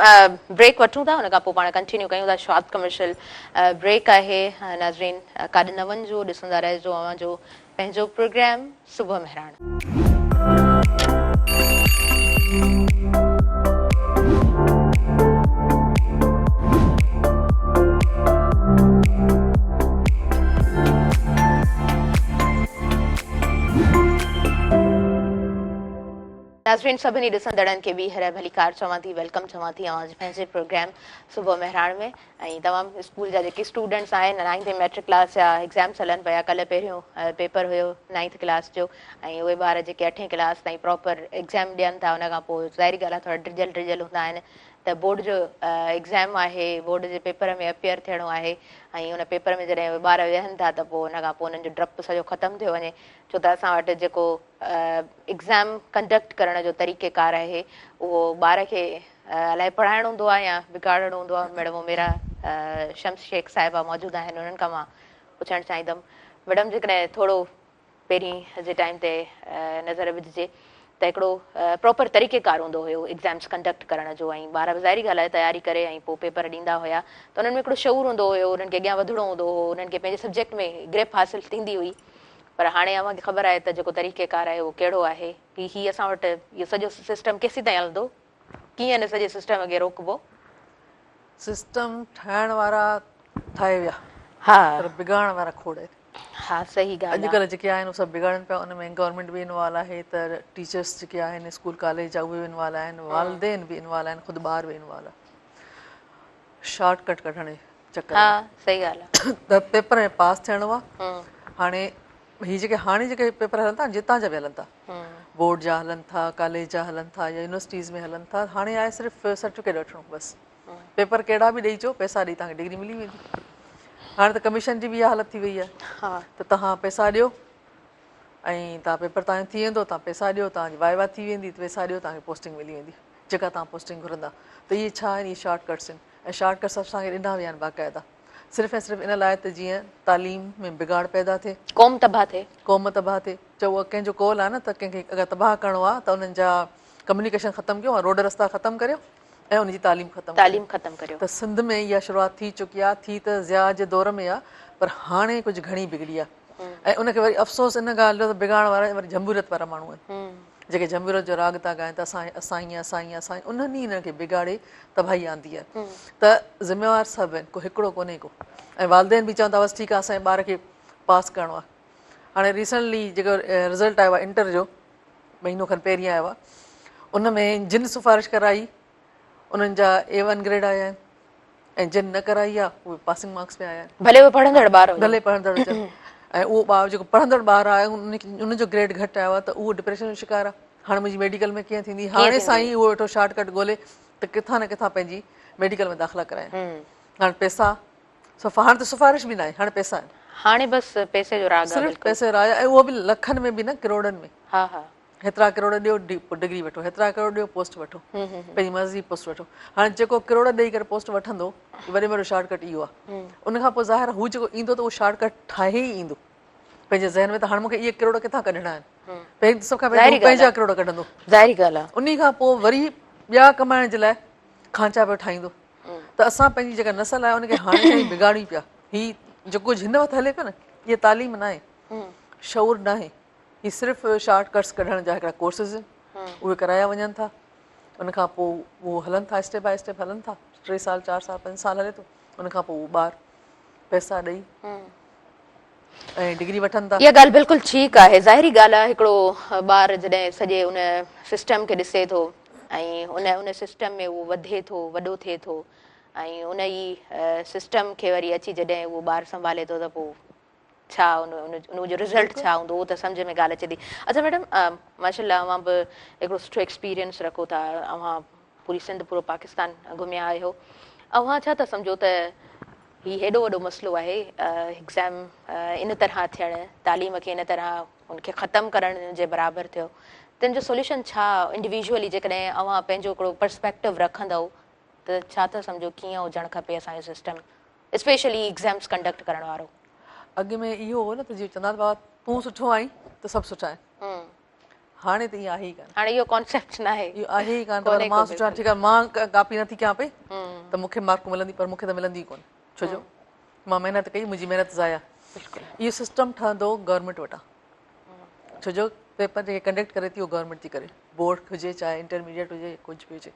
بريڪ وٺون ٿا ان کان پوء پاڻ ڪنٽينيو ڪيون ٿا شارٽ ڪمرشل بريڪ آهي ناظرين ڪاڏي نه وڃجو ڏسندا رهجو اوهان جو پنهنجو پروگرام صبح مهراڻ. ناظرين سڀني ڏسندڙن کي ٻيهر ڀليڪار چوان ٿي welcome چوان ٿي اوهان جي پنهنجي پروگرام صبح مهراڻ ۾ ۽ تمام اسڪول جا جيڪي اسٽوڊنٽس آهن نائنٿ ۽ ميٽرڪ ڪلاس جا ايگزامس هلن پيا ڪلهه پهريون پيپر هيو نائنٿ ڪلاس جو ۽ اهي ٻار جيڪي اٺين ڪلاس تائين پراپر ايگزام ڏين ٿا ان کان پوء ظاهري ڳالهه آهي ٿورا ڊڄل ڊڄل هوندا آهن ته بورڊ جو ايگزام آهي بورڊ جي پيپر ۾ اپيئر ٿيڻو آهي ۽ ان پيپر ۾ جڏهن اهي ٻار ويهن ٿا ته پوء ان کان پوء انهن جو ڊپ سڄو ختم ٿيو وڃي ڇو ته اسان وٽ جيڪو ايگزام ڪنڊڪٽ ڪرڻ جو طريقه ڪار آهي اهو ٻار کي الائي پڙهائڻو هوندو آهي يا بگاڙڻو هوندو آهي ميڊم عميره شمس شيخ صاحبه موجود آهن انهن کان مان پڇڻ چاهيندم ميڊم جيڪڏهن ٿورو پهرين جي ٽائيم تي نظر وجهجي ته هڪڙو پراپر طريقه ڪار هوندو هيو ايگزامس ڪنڊڪٽ ڪرڻ جو ۽ ٻار به ظاهري ڳالهه آهي تياري ڪري ۽ پوء پيپر ڏيندا هيا ته انهن ۾ هڪڙو شعور هوندو هيو انهن کي اڳيان وڌڻو هوندو هو انهن کي پنهنجي سبجيڪٽ ۾ گرپ حاصل ٿيندي هئي پر هاڻي اوهان کي خبر آهي ته جيڪو طريقه ڪار آهي اهو ڪهڙو آهي هي هي اسان وٽ اهو سڄو سسٽم ڪيسين تائين هلندو ڪيئن ان سڄي سسٽم کي روڪبو. سسٽم ٺاهڻ وارا ٺاهي ويا ها پر بگاڙڻ وارا کوڙ آهن. ها صحيح ڳالهه آ. اڄڪلهه جيڪي آهن اهي سڀ بگاڙن پيا ان ۾ گورنمينٽ به انوالو آهي ته ٽيچرس جيڪي آهن اسڪول ڪاليج جا اهي به انوالو آهن والدين به انوالو آهن خود ٻار به انوالو آهن شارٽ ڪٽ ڪڍڻ جي چڪر ها صحيح ڳالهه آ ته پيپر ۾ پاس ٿيڻو آ هاڻي هي جيڪي هاڻي جيڪي پيپر هلن ٿا جتان جا به هلن ٿا بورڊ جا هلن ٿا ڪاليج جا هلن ٿا يا يونيورسٽيز ۾ هلن ٿا هاڻي آهي صرف سرٽيفڪيٽ وٺڻو بس پيپر ڪهڙا به ڏئي اچو پئسا ڏئي توهان کي ڊگري ملي ويندي هاڻي ته ڪميشن جي به اها حالت ٿي وئي آهي ته توهان پئسا ڏيو ۽ توهان پيپر توهان جو ٿي ويندو توهان پئسا ڏيو توهان جي وائوا ٿي ويندي پئسا ڏيو توهان کي پوسٽنگ ملي ويندي جيڪا توهان پوسٽنگ گهرندا ته اهي ڇا آهن اهي شارٽ ڪٽس آهن ۽ شارٽ ڪٽس اسان کي ڏنا ويا آهن باقاعده صرف ۽ صرف ان لاء ته جيئن تعليم ۾ بگاڙ پيدا ٿئي. قوم تباهه ٿئي. قوم تباهه ٿئي. چئو اهو ڪنهن جو قول آهي نه ته ڪنهن کي اگر تباهه ڪرڻو آهي ته انهن جا ڪميونيڪيشن ختم ڪيو ۽ روڊ رستا ختم ڪريو ۽ ان جي تعليم ختم ڪريو. تعليم ختم ڪريو. ته سنڌ ۾ اها شروعات ٿي چڪي آهي، ٿي ته ضياء جي دور ۾ آهي پر هاڻي ڪجهه گهڻي بگڙي آهي ۽ ان کي وري افسوس ان ڳالهه جو ته بگاڙڻ وارا وري جمهوريت وارا ماڻهو آهن. جيڪي جمهوريت جو راڳ ٿا ڳائين ته اسان اسان هيئن اسان هيئن اسان انهن ئي انهن کي بگاڙي تباهي آندي آهي ته ذميوار سڀ آهن ڪو هڪڙو ڪونهي ڪو ۽ والدين به چون ٿا بس ٺيڪ آهي اسان جي ٻار کي پاس ڪرڻو آهي هاڻي ريسنٽلي جيڪو رزلٽ آيو آهي انٽر جو مهينو کن پهرين آيو آهي ان ۾ جن سفارش ڪرائي انهن جا اي ون گريڊ آيا آهن ۽ جن نه ڪرائي آهي اهي پاسنگ مارڪس ۾ آيا آهن. ڀلي اهي پڙهندڙ ٻار هجن. ڀلي پڙهندڙ هجن ۽ اهو ٻار جيڪو پڙهندڙ ٻار آهي ان جو گريڊ گهٽ آيو آهي ته اهو ڊپريشن جو شڪار آهي هاڻي منهنجي ميڊيڪل ۾ ڪيئن ٿيندي هاڻي سائين اهو ويٺو شارٽ ڪٽ ڳولي ته ڪٿان نه ڪٿان پنهنجي ميڊيڪل ۾ داخلا ڪرايان هاڻي پئسا صفا هاڻي ته سفارش به ناهي هاڻي پئسا آهن. هاڻي بس پئسي جو راڳ آهي صرف پئسي جو راڳ آهي ۽ اهو به لکن ۾ به نه ڪروڙن ۾. ها ها. هيترا ڪروڙ ڏيو ڊگري وٺو هيترا ڪروڙ ڏيو پوسٽ وٺو پنهنجي مرضي جي پوسٽ وٺو هاڻي جيڪو ڪروڙ ڏئي ڪري پوسٽ وٺندو وڏي ۾ وڏو شارٽ ڪٽ اهو آهي ان کان پوء ظاهر هو جيڪو ايندو ته اهو شارٽ ڪٽ ٺاهي ئي ايندو پنهنجي ذهن ۾ ته هاڻي مون کي اهي ڪروڙ ڪٿان ڪڍڻا آهن پهرين سڀ کان پهرين پنهنجا ڪروڙ ڪڍندو ظاهري ڳالهه آهي انهي کان پوء وري ٻيا ڪمائڻ جي لاء کانچا پيو ٺاهيندو ته اسان پنهنجي جيڪا نسل آهي ان کي هاڻي کان ئي بگاڙيون پيا هي جيڪو ڪجهه هن وقت هلي پيو نه اها تعليم ناهي شعور ناهي هي صرف شارٽ ڪٽس ڪڍڻ جا هڪڙا ڪورسز آهن اهي ڪرايا وڃن ٿا ان کان پوء اهو هلن ٿا اسٽيپ باء اسٽيپ هلن ٿا ٽي سال چار سال پنج سال هلي ٿو ان کان پوء اهو ٻار پئسا ڏئي ۽ ڊگري وٺن ٿا. اها ڳالهه بلڪل ٺيڪ آهي ظاهري ڳالهه آهي هڪڙو ٻار جڏهن سڄي ان سسٽم کي ڏسي ٿو ۽ ان ان سسٽم ۾ اهو وڌي ٿو وڏو ٿئي ٿو ۽ ان ئي سسٽم کي وري اچي جڏهن اهو ٻار سنڀالي ٿو ته پوء ڇا ان ان جو رزلٽ ڇا هوندو اهو ته سمجهه ۾ ڳالهه اچي ٿي. اڇا ميڊم ماشاء الله اوهان به هڪڙو سٺو ايڪسپيرينس رکو ٿا اوهان پوري سنڌ پورو پاڪستان گهميا آهيو اوهان ڇا ٿا سمجهو ته هي هيڏو وڏو مسئلو آهي ايگزام ان طرح ٿيڻ تعليم کي ان طرح ان کي ختم ڪرڻ جي برابر ٿيو تن جو سوليوشن ڇا انڊيويجولي جيڪڏهن اوهان پنهنجو هڪڙو پرسپيڪٽو رکندؤ ته ڇا ٿا سمجهو ڪيئن هجڻ کپي اسان جو سسٽم اسپيشلي ايگزامس ڪنڊڪٽ ڪرڻ وارو. اڳ ۾ اهو هو نه ته جيئن چوندا ته بابا تون سٺو آهين ته سڀ سٺا آهن. هاڻي ته ائين آهي ئي ڪانه. هاڻي اهو ڪانسيپٽ ناهي. اهو آهي ئي ڪانه ته مان سٺو آهيان ٺيڪ آهي مان ڪاپي نٿي ڪيان پئي ته مون کي مارڪون ملندي پر مون کي ته ملندي ئي ڪونه ڇو جو مان محنت ڪئي منهنجي محنت ضايع. اهو سسٽم ٺهندو گورنمينٽ وٽان ڇو جو پيپر جيڪي ڪنڊڪٽ ڪري ٿي اهو گورنمينٽ ٿي ڪري بورڊ هجي چاهي انٽرميڊيٽ هجي ڪجهه به هجي.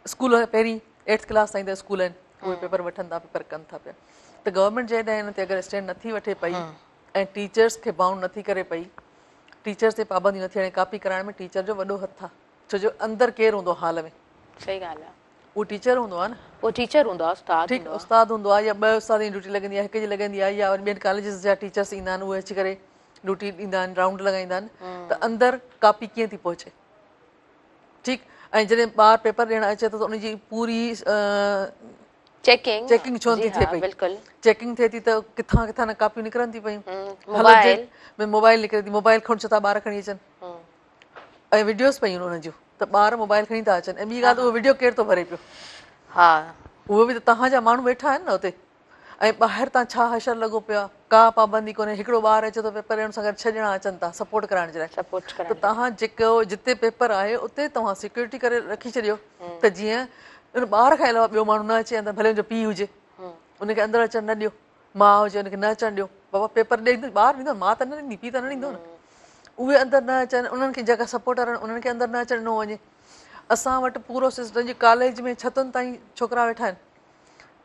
اسڪول پهرين ايٽٿ ڪلاس تائين ته اسڪول آهن اهي پيپر وٺن ٿا پيپر ڪن ٿا پيا ته گورنمينٽ جيڪڏهن ان تي اگر اسٽينڊ نٿي وٺي پئي ۽ ٽيچرس کي بائونڊ نٿي ڪري پئي ٽيچرس تي پابندي نٿي هڻي ڪاپي ڪرائڻ ۾ ٽيچر جو وڏو هٿ آهي ڇو جو اندر ڪير هوندو هال ۾ صحيح ڳالهه آهي اهو ٽيچر هوندو آهي نه اهو ٽيچر هوندو آهي استاد ٺيڪ استاد هوندو آهي يا ٻه استاد جي ڊيوٽي لڳندي آهي هڪ جي لڳندي آهي يا وري ٻين ڪاليجز جا ٽيچرس ايندا آهن اهي اچي ڪري ڊيوٽي ڏيندا آهن رائونڊ لڳائيندا آهن ته اندر ڪاپي ڪيئن ٿي پهچي ٺيڪ ۽ جڏهن ٻار پيپر ڏيڻ اچي ٿو ته ان جي پوري چيڪنگ چيڪنگ ڇو نٿي ٿئي پئي بلڪل چيڪنگ ٿئي ٿي ته ڪٿان ڪٿان نه ڪاپيون نڪرن ٿي پيون موبائل ۾ موبائل نڪري ٿي موبائل کڻ ڇو ٿا ٻار کڻي اچن ۽ وڊيوز پيون انهن جون ته ٻار موبائل کڻي ٿا اچن ۽ ٻي ڳالهه اهو وڊيو ڪير ٿو ڀري پيو ها اهو به ته توهان جا ماڻهو ويٺا آهن نه اتي ۽ ٻاهر تان ڇا حشر لڳو پيو آهي ڪا پابندي ڪونهي هڪڙو ٻار اچي ٿو پيپر ڏيڻ سان گڏ ڇهه ڄڻا اچن ٿا سپورٽ ڪرائڻ جي لاء سپورٽ ته توهان جيڪو جتي پيپر آهي اتي توهان سيڪيورٽي ڪري رکي ڇڏيو ته جيئن ان ٻار کان علاوه ٻيو ماڻهو نه اچي اندر ڀلي ان جو پيء هجي ان کي اندر اچڻ نه ڏيو ماء هجي ان کي نه اچڻ ڏيو بابا پيپر ڏيندو ٻار ڏيندو ماء ته نه ڏيندي پيء ته نه ڏيندو نه اهي اندر نه اچن انهن کي جيڪا سپورٽر آهن انهن کي اندر نه اچڻ ڏنو وڃي اسان وٽ پورو سسٽم جي ڪاليج ۾ ڇتن تائين ڇوڪرا ويٺا آهن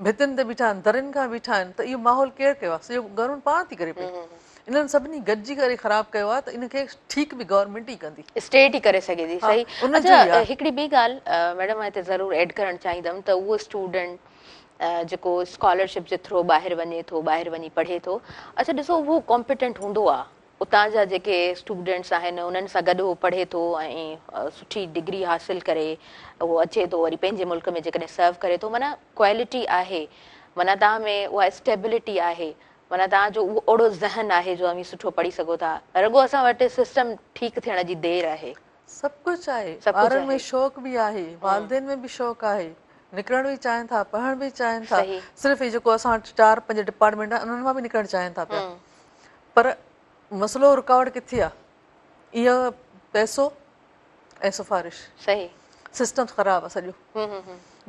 ڀتين تي بيٺا آهن، درين کان بيٺا آهن ته اهو ماحول ڪير ڪيو آهي؟ سڄو گورنمينٽ پاڻ ٿي ڪري پئي. انهن سڀني گڏجي ڪري خراب ڪيو آهي ته ان کي ٺيڪ به گورنمينٽ ئي ڪندي. اسٽيٽ ئي ڪري سگهي ٿي. صحيح. اڇا هڪڙي ٻي ڳالهه ميڊم مان هتي ضرور ايڊ ڪرڻ چاهيندم ته اهو اسٽوڊنٽ جيڪو اسڪالرشپ جي ٿرو ٻاهر وڃي ٿو ٻاهر وڃي پڙهي ٿو اڇا ڏسو اهو ڪامپيٽنٽ هوندو آهي اتان جا جيڪي اسٽوڊنٽس آهن انهن سان گڏ هو پڙهي ٿو ۽ سٺي ڊگري حاصل ڪري اهو اچي ٿو وري پنهنجي ملڪ ۾ جيڪڏهن سرو ڪري ٿو معنيٰ ڪوالٽي آهي معنيٰ توهان ۾ اها اسٽيبلٽي آهي معنيٰ توهان جو اهو اهڙو ذهن آهي جو اوهين سٺو پڙهي سگهو ٿا رڳو اسان وٽ سسٽم ٺيڪ ٿيڻ جي دير آهي. سڀ ڪجهه آهي ٻارن ۾ شوق به آهي والدين ۾ به شوق آهي نڪرڻ به چاهين ٿا پڙهڻ به چاهين ٿا صرف هي جيڪو اسان وٽ چار پنج ڊپارٽمينٽ آهن انهن مان به نڪرڻ چاهين ٿا پيا پر مسئلو رڪاوٽ ڪٿي آ اهو پئسو ۽ سفارش صحيح سسٽم خراب آ سڄو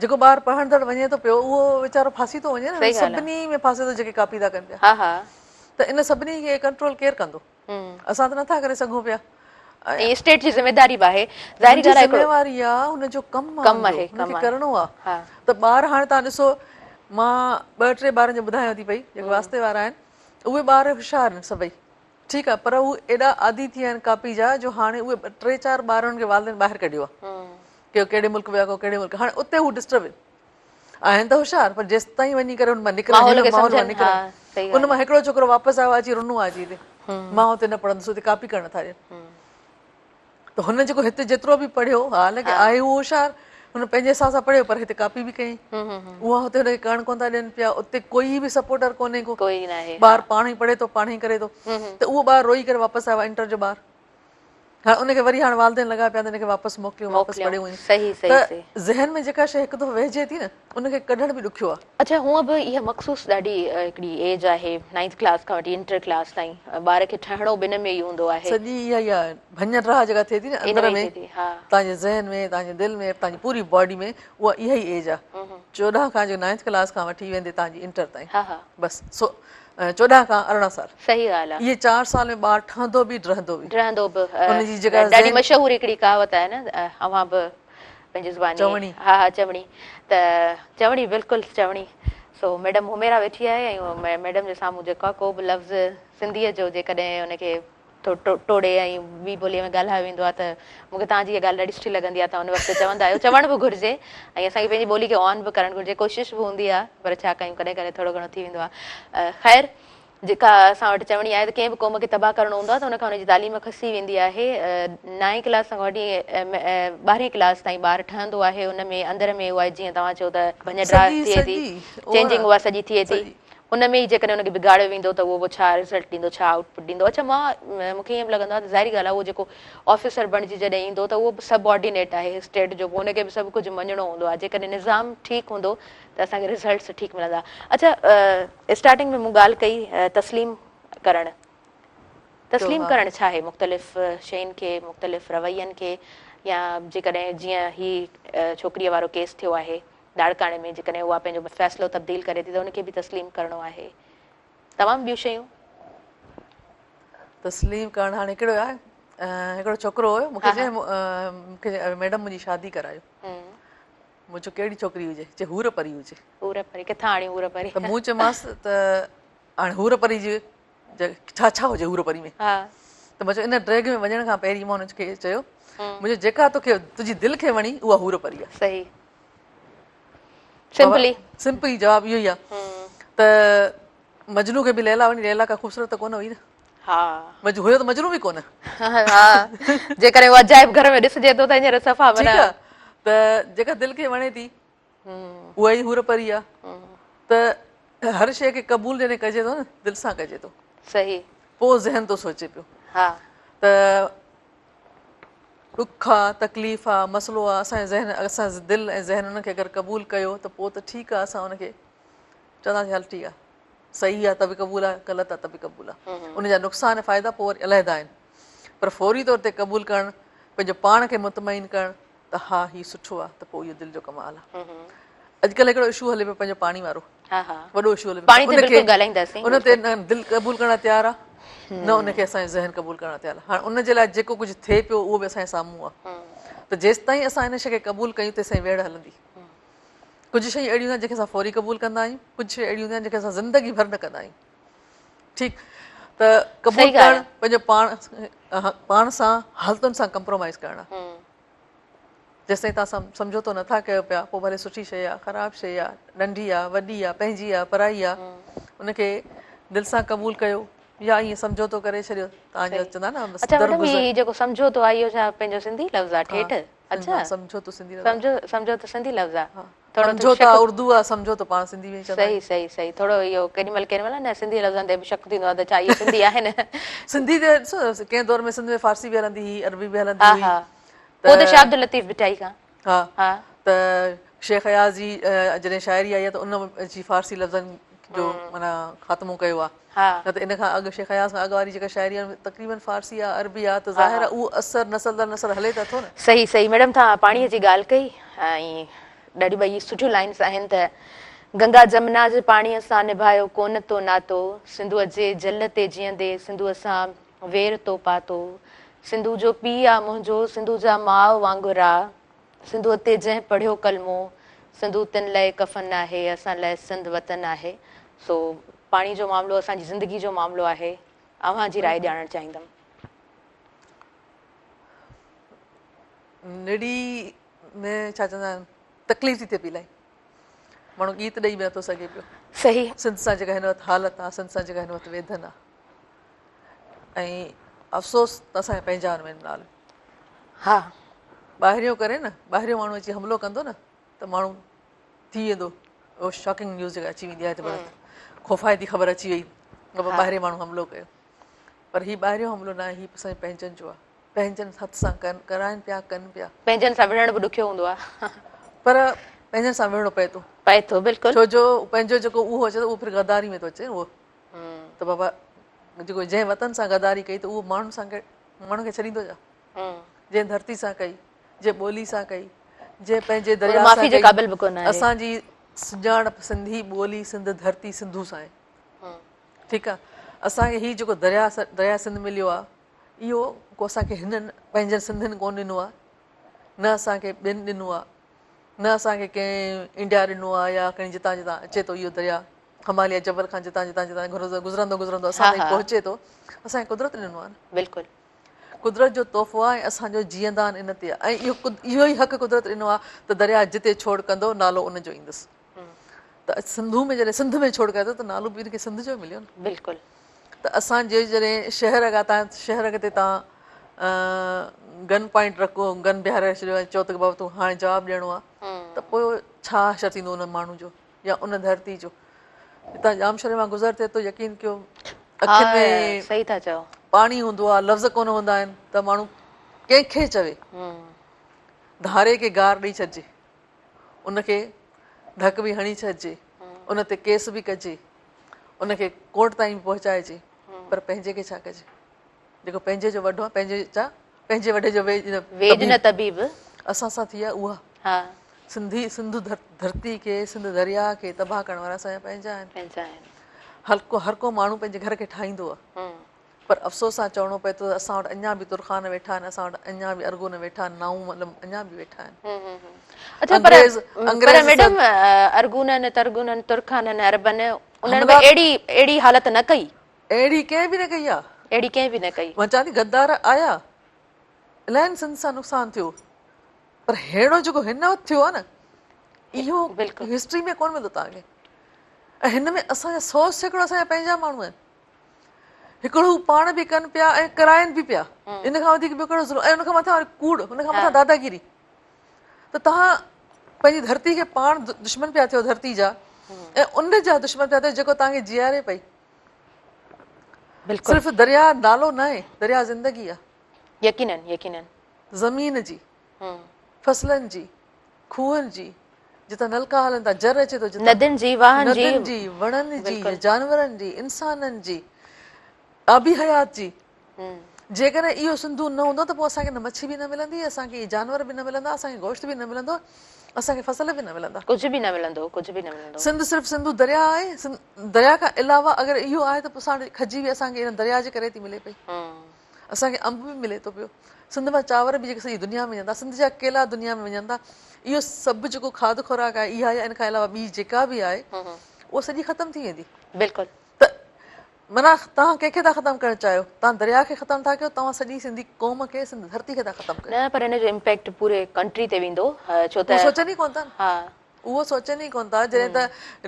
جيڪو ٻار پڙهندڙ وڃي ٿو پيو اهو ويچارو ڦاسي ٿو وڃي نه سڀني ۾ ڦاسي ٿو جيڪي ڪاپي ٿا ڪن پيا ها ها ته ان سڀني کي ڪنٽرول ڪير ڪندو اسان ته نٿا ڪري سگهون پيا ۽ اسٽيٽ جي ذميواري به آهي ظاهري ڳالهه آهي ذميواري آ هن جو ڪم آ ڪم آهي هن کي ڪرڻو آ ته ٻار هاڻي تان ڏسو مان ٻه ٽي ٻارن جو ٻڌايان ٿي پئي جيڪي واسطي وارا آهن. اهي ٻار هوشيار آهن سڀئي ٺيڪ آهي پر هو ايڏا عادي ٿي ويا آهن ڪاپي جا جو هاڻي اهي ٽي چار ٻار انهن کي والدين ٻاهر ڪڍيو آهي ڪو ڪهڙي ملڪ ويو آهي ڪو ڪهڙي ملڪ هاڻي اتي هو ڊسٽرب آهن ته هوشيار پر جيستائين وڃي ڪري ان مان نڪرن هن ماحول مان نڪرن ان مان هڪڙو ڇوڪرو واپس آيو اچي رنو آهي اچي هتي مان هتي نه پڙهندس هتي ڪاپي ڪرڻ نٿا ڏين ته هن جيڪو هتي جيترو به پڙهيو حالانڪه آهي هو هوشيار هن پنهنجي حساب سان پڙهيو پر هتي ڪاپي به ڪيائين اها هتي هن کي ڪرڻ ڪونه ٿا ڏين پيا اتي ڪوئي به سپورٽر ڪونهي ڪو ڪوئي ناهي ٻار پاڻ ئي پڙهي ٿو پاڻ ئي ڪري ٿو ته اهو ٻار روئي ڪري واپس آيو انٽر جو ٻار هاڻ ان کي وري هاڻ والدين لڳا پيا ته ان کي واپس موڪليون واپس پڙهيون وڃي صحيح صحيح ته ذهن ۾ جيڪا شيء هڪ دفعو ويهجي ٿي نه ان کي ڪڍڻ به ڏکيو آهي. اڇا هونء به اها مخصوص ڏاڍي هڪڙي ايج آهي نائنٿ ڪلاس کان وٺي انٽر ڪلاس تائين ٻار کي ٺهڻو به ان ۾ ئي هوندو آهي. سڄي اها ئي آهي ڀڃ ڊاهه جيڪا ٿئي ٿي نه اندر ۾ توهان جي ذهن ۾ توهان جي دل ۾ توهان جي پوري باڊي ۾ اها اها ئي ايج آهي 14 کان جو نائنٿ ڪلاس کان وٺي ويندي توهان جي انٽر تائين بس سو 14 کان 18 سال صحيح ڳالهه آهي اهي 4 سال ۾ ٻار ٺهندو به ڊهندو به ڊهندو به ان جي جيڪا ڏاڍي مشهور هڪڙي ڪهاوت آهي نه اوهان به پنهنجي زباني چوڻي ها ها چوڻي ته چوڻي بلڪل چوڻي سو ميڊم حميرا ويٺي آهي ۽ ميڊم جي سامهون جيڪو آهي ڪو به لفظ سنڌيء جو جيڪڏهن ان کي ٽوڙي ۽ ٻي ٻوليء ۾ ڳالهايو ويندو آهي ته مون کي توهان جي اها ڳالهه ڏاڍي سٺي لڳندي آهي توهان ان وقت چوندا آهيو چوڻ به گهرجي ۽ اسان کي پنهنجي ٻولي کي آن به ڪرڻ گهرجي ڪوشش به هوندي آهي پر ڇا ڪيون ڪڏهن ڪڏهن ٿورو گهڻو ٿي ويندو آهي خير جيڪا اسان وٽ چوڻي آهي ته ڪنهن به قوم کي تباهه ڪرڻو هوندو آهي ته ان کان ان جي تعليم کسي ويندي آهي. نائين ڪلاس کان وٺي ٻارهين ڪلاس تائين ٻار ٺهندو آهي ان ۾ اندر ۾ اها جيئن توهان چيو ته ڀڃ ڊاهه ٿئي ٿي چينجنگ اها سڄي ٿئي ٿي ان ۾ ئي جيڪڏهن ان کي بگاڙيو ويندو ته اهو پوء ڇا رزلٽ ڏيندو ڇا آئوٽ پٽ ڏيندو اڇا مان مون کي ائين به لڳندو آهي ته ظاهري ڳالهه آهي اهو جيڪو آفيسر بڻجي جڏهن ايندو ته اهو به سب آرڊينيٽ آهي اسٽيٽ جو پوء ان کي به سڀ ڪجهه مڃڻو هوندو آهي جيڪڏهن نظام ٺيڪ هوندو ته اسان کي رزلٽس ٺيڪ ملندا. اڇا اسٽارٽنگ ۾ مون ڳالهه ڪئي تسليم ڪرڻ تسليم ڪرڻ ڇا آهي مختلف شين کي مختلف روين کي يا جيڪڏهن جيئن هي ڇوڪريء وارو ڪيس ٿيو آهي لاڙڪاڻي ۾ جيڪڏهن اها پنهنجو فيصلو تبديل ڪري ٿي ته ان کي به تسليم ڪرڻو آهي تمام ٻيون شيون. تسليم ڪرڻ هاڻي هڪڙو آهي هڪڙو ڇوڪرو هيو مونکي چيائين مونکي ميڊم منهنجي شادي ڪرايو. مون چيو ڪهڙي ڇوڪري هجي؟ چي حور پري هجي. حور پري ڪٿان آڻيون حور پري؟ ته مون چيومانس ته هاڻي حور پري جي ڇا ڇا هجي حور پري ۾؟ ته مون چيو ان ڊريگ ۾ وڃڻ کان پهرين مان هن کي چيو مون چيو جيڪا توکي تنهنجي دل کي وڻي اها حور پري آهي. صحيح سمپلي سمپلي جواب اهو ئي آهي ته مجنون کي به ليلا وڻي ليلا ڪا خوبصورت ته ڪونه هئي نه. ها. مجنون هيو ته مجنون به ڪونه. ها جيڪڏهن اهو عجائب گهر ۾ ڏسجي ٿو ته هينئر صفا معنيٰ. ٺيڪ آ ته جيڪا دل کي وڻي ٿي اها ئي حور پري آ ته هر شيء کي قبول جڏهن ڪجي ٿو نه دل سان ڪجي ٿو. صحيح. پوء ذهن ٿو سوچي پيو. ها. ته ڏک آ تڪليف آ مسئلو آ اسان جو ذهن اسان جو دل ۽ ذهن ان کي اگر قبول ڪيو ته پوء ته ٺيڪ آ اسان ان کي چونداسين هل ٺيڪ آ صحيح آ ته به قبول آ غلط آ ته به قبول آ ان جا نقصان ۽ فائدا پوء وري علحده آهن پر فوري طور تي قبول ڪرڻ پنهنجو پاڻ کي مطمئن ڪرڻ ته ها هي سٺو آ ته پوء اهو دل جو ڪمال آ اڄڪلهه هڪڙو اشو هلي پيو پنهنجو پاڻي وارو وڏو اشو هلي پيو پاڻي تي بلڪل ڳالهائينداسين ان تي نه دل قبول ڪرڻ لاء تيار آ نه ان کي اسان جو ذهن قبول ڪرڻ لاء تيار آ هاڻ ان جي لاء جيڪو ڪجهه ٿئي پيو اهو به اسان جي سامهون آ ته جيستائين اسان ان شيء کي قبول ڪيون تيستائين ويڙهه هلندي ڪجهه شيون اهڙيون هونديون آهن جنهن کي اسان فوري قبول ڪندا آهيون ڪجهه شيون اهڙيون هونديون آهن جنهن کي اسان زندگي ڀر نه ڪندا آهيون ٺيڪ ته قبول ڪرڻ پنهنجو پاڻ پاڻ سان حالتن سان ڪمپرومائز ڪرڻ آهي جيستائين توهان سمجهوتو نٿا ڪيو پيا پوء ڀلي سٺي شيء آهي خراب شيء آهي ننڍي آهي وڏي آهي پنهنجي آهي پرائي آهي ان کي دل سان قبول ڪيو يا ائين سمجهوتو ڪري ڇڏيو توهان جو چوندا نه اڇا ميڊم هي جيڪو سمجهوتو آهي اهو ڇا پنهنجو سنڌي لفظ آهي ٺيٺ اڇا سمجهوتو سنڌي لفظ سمجهو سمجهوتو سنڌي لفظ آ ٿورو سمجهوتا اردو آ سمجهوتو پاڻ سنڌي ۾ چوندا صحيح صحيح صحيح ٿورو اهو ڪيڏي مهل ڪيڏي مهل نه سنڌي لفظن تي به شڪ ٿيندو آ ته ڇا اهي سنڌي آهن سنڌي ته ڏسو ڪنهن دور ۾ سنڌ ۾ فارسي به هلندي هئي عربي به هلندي هئي ها پوء ته شاهه عبداللطيف ڀٽائي کان ها ها ته شيخ اياز جي جڏهن شاعري آئي آ ته ان جي فارسي لفظن جو معنيٰ خاتمو ڪيو آ نه ته ان کان اڳ شيخ اياز کان اڳ واري جيڪا شاعري آ تقريبن فارسي آ عربي آ ته ظاهر آ اهو اثر نسل در نسل هلي ته ٿو نه. صحيح صحيح ميڊم توهان پاڻي جي ڳالهه ڪئي ۽ ڏاڍي ٻئي سٺيون لائنس آهن ته گنگا جمنا جي پاڻي سان نڀايو ڪونه تو ناتو سنڌوء جي جل تي جيئندي سنڌوء سان وير تو پاتو سنڌو جو پيء آ منهنجو سنڌو جا ماء وانگر آ سنڌوء تي جنهن پڙهيو ڪلمو، سنڌو تن لئه ڪفن آهي، اسان لئه سنڌ وطن آهي. سو پاڻي جو معاملو اسان جي زندگي جو معاملو آهي. اوهان جي راء ڄاڻڻ چاهيندم. نڙي ۾ ڇا چوندا آهن تڪليف ٿي ٿئي پئي الائي ماڻهو ڳيت ڏئي به نٿو سگهي پيو. صحيح. سنڌ سان جيڪا هن وقت حالت آهي سنڌ سان جيڪا هن وقت ويڌن آهي ۽ افسوس ته اسان جا پنهنجا ان ۾ نال. ها. ٻاهريون ڪري نه ٻاهريون ماڻهو اچي حملو ڪندو نه ته ماڻهو ٿي ويندو اهو شاڪنگ نيوز جيڪا اچي ويندي آهي ته بس خوفائتي خبر اچي وئي بابا ٻاهرين ماڻهو حملو ڪيو پر هي ٻاهريون حملو نه آهي هي اسان جي پنهنجن جو آهي پنهنجن هٿ سان ڪن ڪرائن پيا ڪن پيا. پنهنجن سان وڙهڻ به ڏکيو هوندو آهي. پر پنهنجن سان وڙهڻو پئي ٿو. پئي ٿو بلڪل. ڇو جو پنهنجو جيڪو اهو اچي ٿو اهو پھر غداري ۾ ٿو اچي اهو ته بابا جيڪو جنهن وطن سان غداري ڪئي ته اهو ماڻهن سان ماڻهن کي ڇڏيندو ڇا جنهن ڌرتي سان ڪئي جنهن ٻولي سان ڪئي جنهن پنهنجي درياء سان معافي جي قابل به ڪونه آهي. اسان جي سڃاڻپ سنڌي ٻولي سنڌ ڌرتي سنڌو سان آهي ٺيڪ آهي اسان کي هي جيڪو درياء درياء سنڌ مليو آهي اهو ڪو اسان کي هنن پنهنجن سنڌين ڪونه ڏنو آهي نه اسان کي ٻين ڏنو آهي نه اسان کي ڪنهن انڊيا ڏنو آهي يا کڻي جتان جتان اچي ٿو اهو درياء هماليه جبل کان جتان جتان جتان گذرندو گذرندو اسان تائين پهچي ٿو اسان کي قدرت ڏنو آهي نه بلڪل قدرت جو تحفو آهي ۽ اسان جو جيئندان ان تي آهي ۽ اهو اهو ئي حق قدرت ڏنو آهي ته درياء جتي ڇوڙ ڪندو نالو ان جو ايندس ته سنڌو ۾ جڏهن سنڌ ۾ ڇوڙ ڪري ٿو ته نالو به ان کي سنڌ جو مليو نه بلڪل ته اسان جي جڏهن شهر اڳا تان شهر تي تان گن پوائنٽ رکو گن بيهاري ڇڏيو ۽ چئو ته بابا تون هاڻي جواب ڏيڻو آهي ته پوء ڇا حشر ٿيندو ان ماڻهو جو يا ان ڌرتي جو هتان ڄامشوري مان گذر ٿئي ٿو يقين ڪيو اکين ۾ صحيح ٿا چئو پاڻي هوندو آهي لفظ ڪونه هوندا آهن ته ماڻهو ڪنهن کي چوي ڌاري کي گار ڏئي ڇڏجي ان کي ڌڪ به هڻي ڇڏجي ان تي ڪيس به ڪجي ان کي ڪورٽ تائين به پهچائجي پر پنهنجي کي ڇا ڪجي جيڪو پنهنجي جو وڍو آهي پنهنجي ڇا پنهنجي وڍي جو ويڄ نه ويڄ نه طبيب اسان سان ٿي آهي اها ها سنڌي سنڌ ڌرتي کي سنڌ درياء کي تباهه ڪرڻ وارا اسان جا پنهنجا آهن پنهنجا آهن هر ڪو هر ڪو ماڻهو پنهنجي گهر کي ٺاهيندو آهي پر افسوس سان چوڻو پئي ٿو ته اسان وٽ اڃا به ترخان ويٺا آهن اسان وٽ اڃا به ارغون ويٺا آهن نائون مطلب اڃا به ويٺا آهن اڇا پر پر ميڊم ارغونن ترغونن ترخانن عربن انهن به اهڙي اهڙي حالت نه ڪئي اهڙي ڪنهن به نه ڪئي آ. اهڙي ڪنهن به نه ڪئي. مان چوان ٿي غدار آيا الاهين سنڌ سان نقصان ٿيو پر ههڙو جيڪو هن وقت ٿيو آ نه اهو هسٽري ۾ ڪونه ملندو توهان کي ۽ هن ۾ اسان جا 100% اسان جا پنهنجا ماڻهو آهن هڪڙو هو پاڻ به ڪن پيا ۽ ڪرائن به پيا ان کان وڌيڪ ٻيو ڪهڙو ظلم ۽ ان کان مٿان وري ڪوڙ ان کان مٿان داداگيري ته توهان پنهنجي ڌرتي کي پاڻ دشمن پيا ٿيو ڌرتي جا ۽ ان جا دشمن پيا ٿيو جيڪو توهان کي جياري پئي بلڪل صرف درياء نالو ناهي درياء زندگي آ. يقينن يقينن. زمين جي فصلن جي کوهن جي جتان نلڪا هلن ٿا جر اچي ٿو جتان ندين جي واهن جي ندين جي وڻن جي جانورن جي انسانن جي آبي حيات جي جيڪڏهن اهو سنڌو نه هوندو ته پوء اسان کي نه مڇي به نه ملندي، اسان کي اهي جانور به نه ملندا، اسان کي گوشت به نه ملندو، اسان کي فصل به نه ملندا. ڪجهه به نه ملندو، ڪجهه به نه ملندو. سنڌ صرف سنڌو درياء آهي، درياء کان علاوه اگر اهو آهي ته پوء اسان وٽ کجي به اسان کي ان درياء جي ڪري ٿي ملي پئي. اسان کي انب به ملي ٿو پيو. سنڌ مان چانور به جيڪي سڄي دنيا ۾ وڃن ٿا، سنڌ جا ڪيلا دنيا ۾ وڃن ٿا. اهو سڀ جيڪو کاڌ خوراڪ آهي اها يا ان کان علاوه ٻي جيڪا به آهي اها سڄي ختم ٿي ويندي. بلڪل. ته معنيٰ توهان ڪنهن کي ٿا ختم ڪرڻ چاهيو؟ توهان درياء کي ختم ٿا ڪيو، توهان سڄي سنڌي قوم کي، سنڌ ڌرتي کي ٿا ختم ڪيو. نه پر ان جو امپيڪٽ پوري ڪنٽري تي ويندو ڇو ته. اهو سوچن ئي ڪونه ٿا نه. ها. اهو سوچن ئي ڪونه ٿا جڏهن ته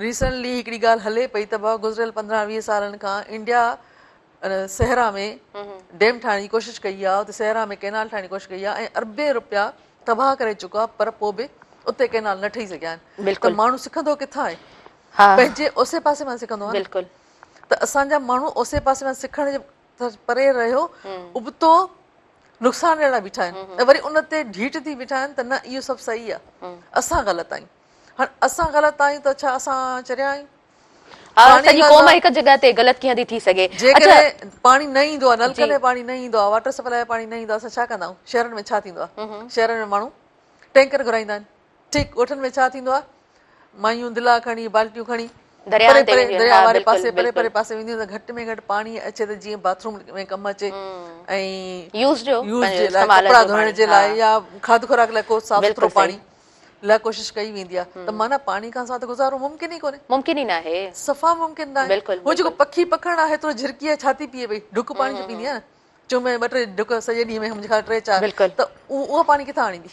ريسنٽلي هڪڙي ڳالهه هلي پئي ته بابا گذريل 15 20 سالن کان انڊيا صحرا ۾ ڊيم ٺاهڻ جي ڪوشش ڪئي آهي اتي صحرا ۾ ڪينال ٺاهڻ جي ڪوشش ڪئي آهي ۽ اربين روپيا تباهه ڪري چڪو آهي پر پوء به اتي ڪينال نه ٺهي سگهيا آهن ته ماڻهو سکندو ڪٿان آهي؟ پنهنجي اوسي پاسي مان سکندو آهي بلڪل ته اسان جا ماڻهو اوسي پاسي مان سکڻ جي پري رهيو ابتو نقصان ڏيڻ لاء بيٺا آهن ۽ وري ان تي ڍيٺ ٿي بيٺا آهن ته نه اهو سڀ صحيح آهي اسان غلط آهيون هاڻي اسان غلط آهيون ته ڇا اسان چريا آهيون؟ سڄي قوم هڪ جڳهه تي غلط ڪيئن ٿي ٿي سگهي؟ جيڪڏهن پاڻي نه ايندو آهي نلڪن ۾ پاڻي نه ايندو آهي واٽر سپلاء جو پاڻي نه ايندو آهي اسان ڇا ڪندا آهيون شهرن ۾ ڇا ٿيندو آهي شهرن ۾ ماڻهو ٽينڪر گهرائيندا آهن ٺيڪ ڳوٺن ۾ ڇا ٿيندو آهي مايون دلا کڻي بالٽيون کڻي درياء پري پري درياء واري پاسي پري پري پاسي وينديون ته گهٽ ۾ گهٽ پاڻي اچي ته جيئن باٿروم ۾ ڪم اچي ۽ يوز جو يوز جي لاء ڪپڙا ڌوئڻ جي لاء يا کاڌ خوراڪ لاء ڪو صاف سٿرو پاڻي لاء ڪوشش ڪئي ويندي آهي ته معنيٰ پاڻي کان سواء ته گذارو ممڪن ئي ڪونهي. ممڪن ئي ناهي. صفا ممڪن ناهي. بلڪل هو جيڪو پکي پکڻ آهي ٿورو جهرڪي آهي ڇا ٿي پيئي پئي ڍڪ پاڻي جو پيئندي آهي نه چون ۾ ٻه ٽي ڍڪ سڄي ڏينهن ۾ منهنجي خيال ٽي چار ته اهو پاڻي ڪٿان آڻيندي.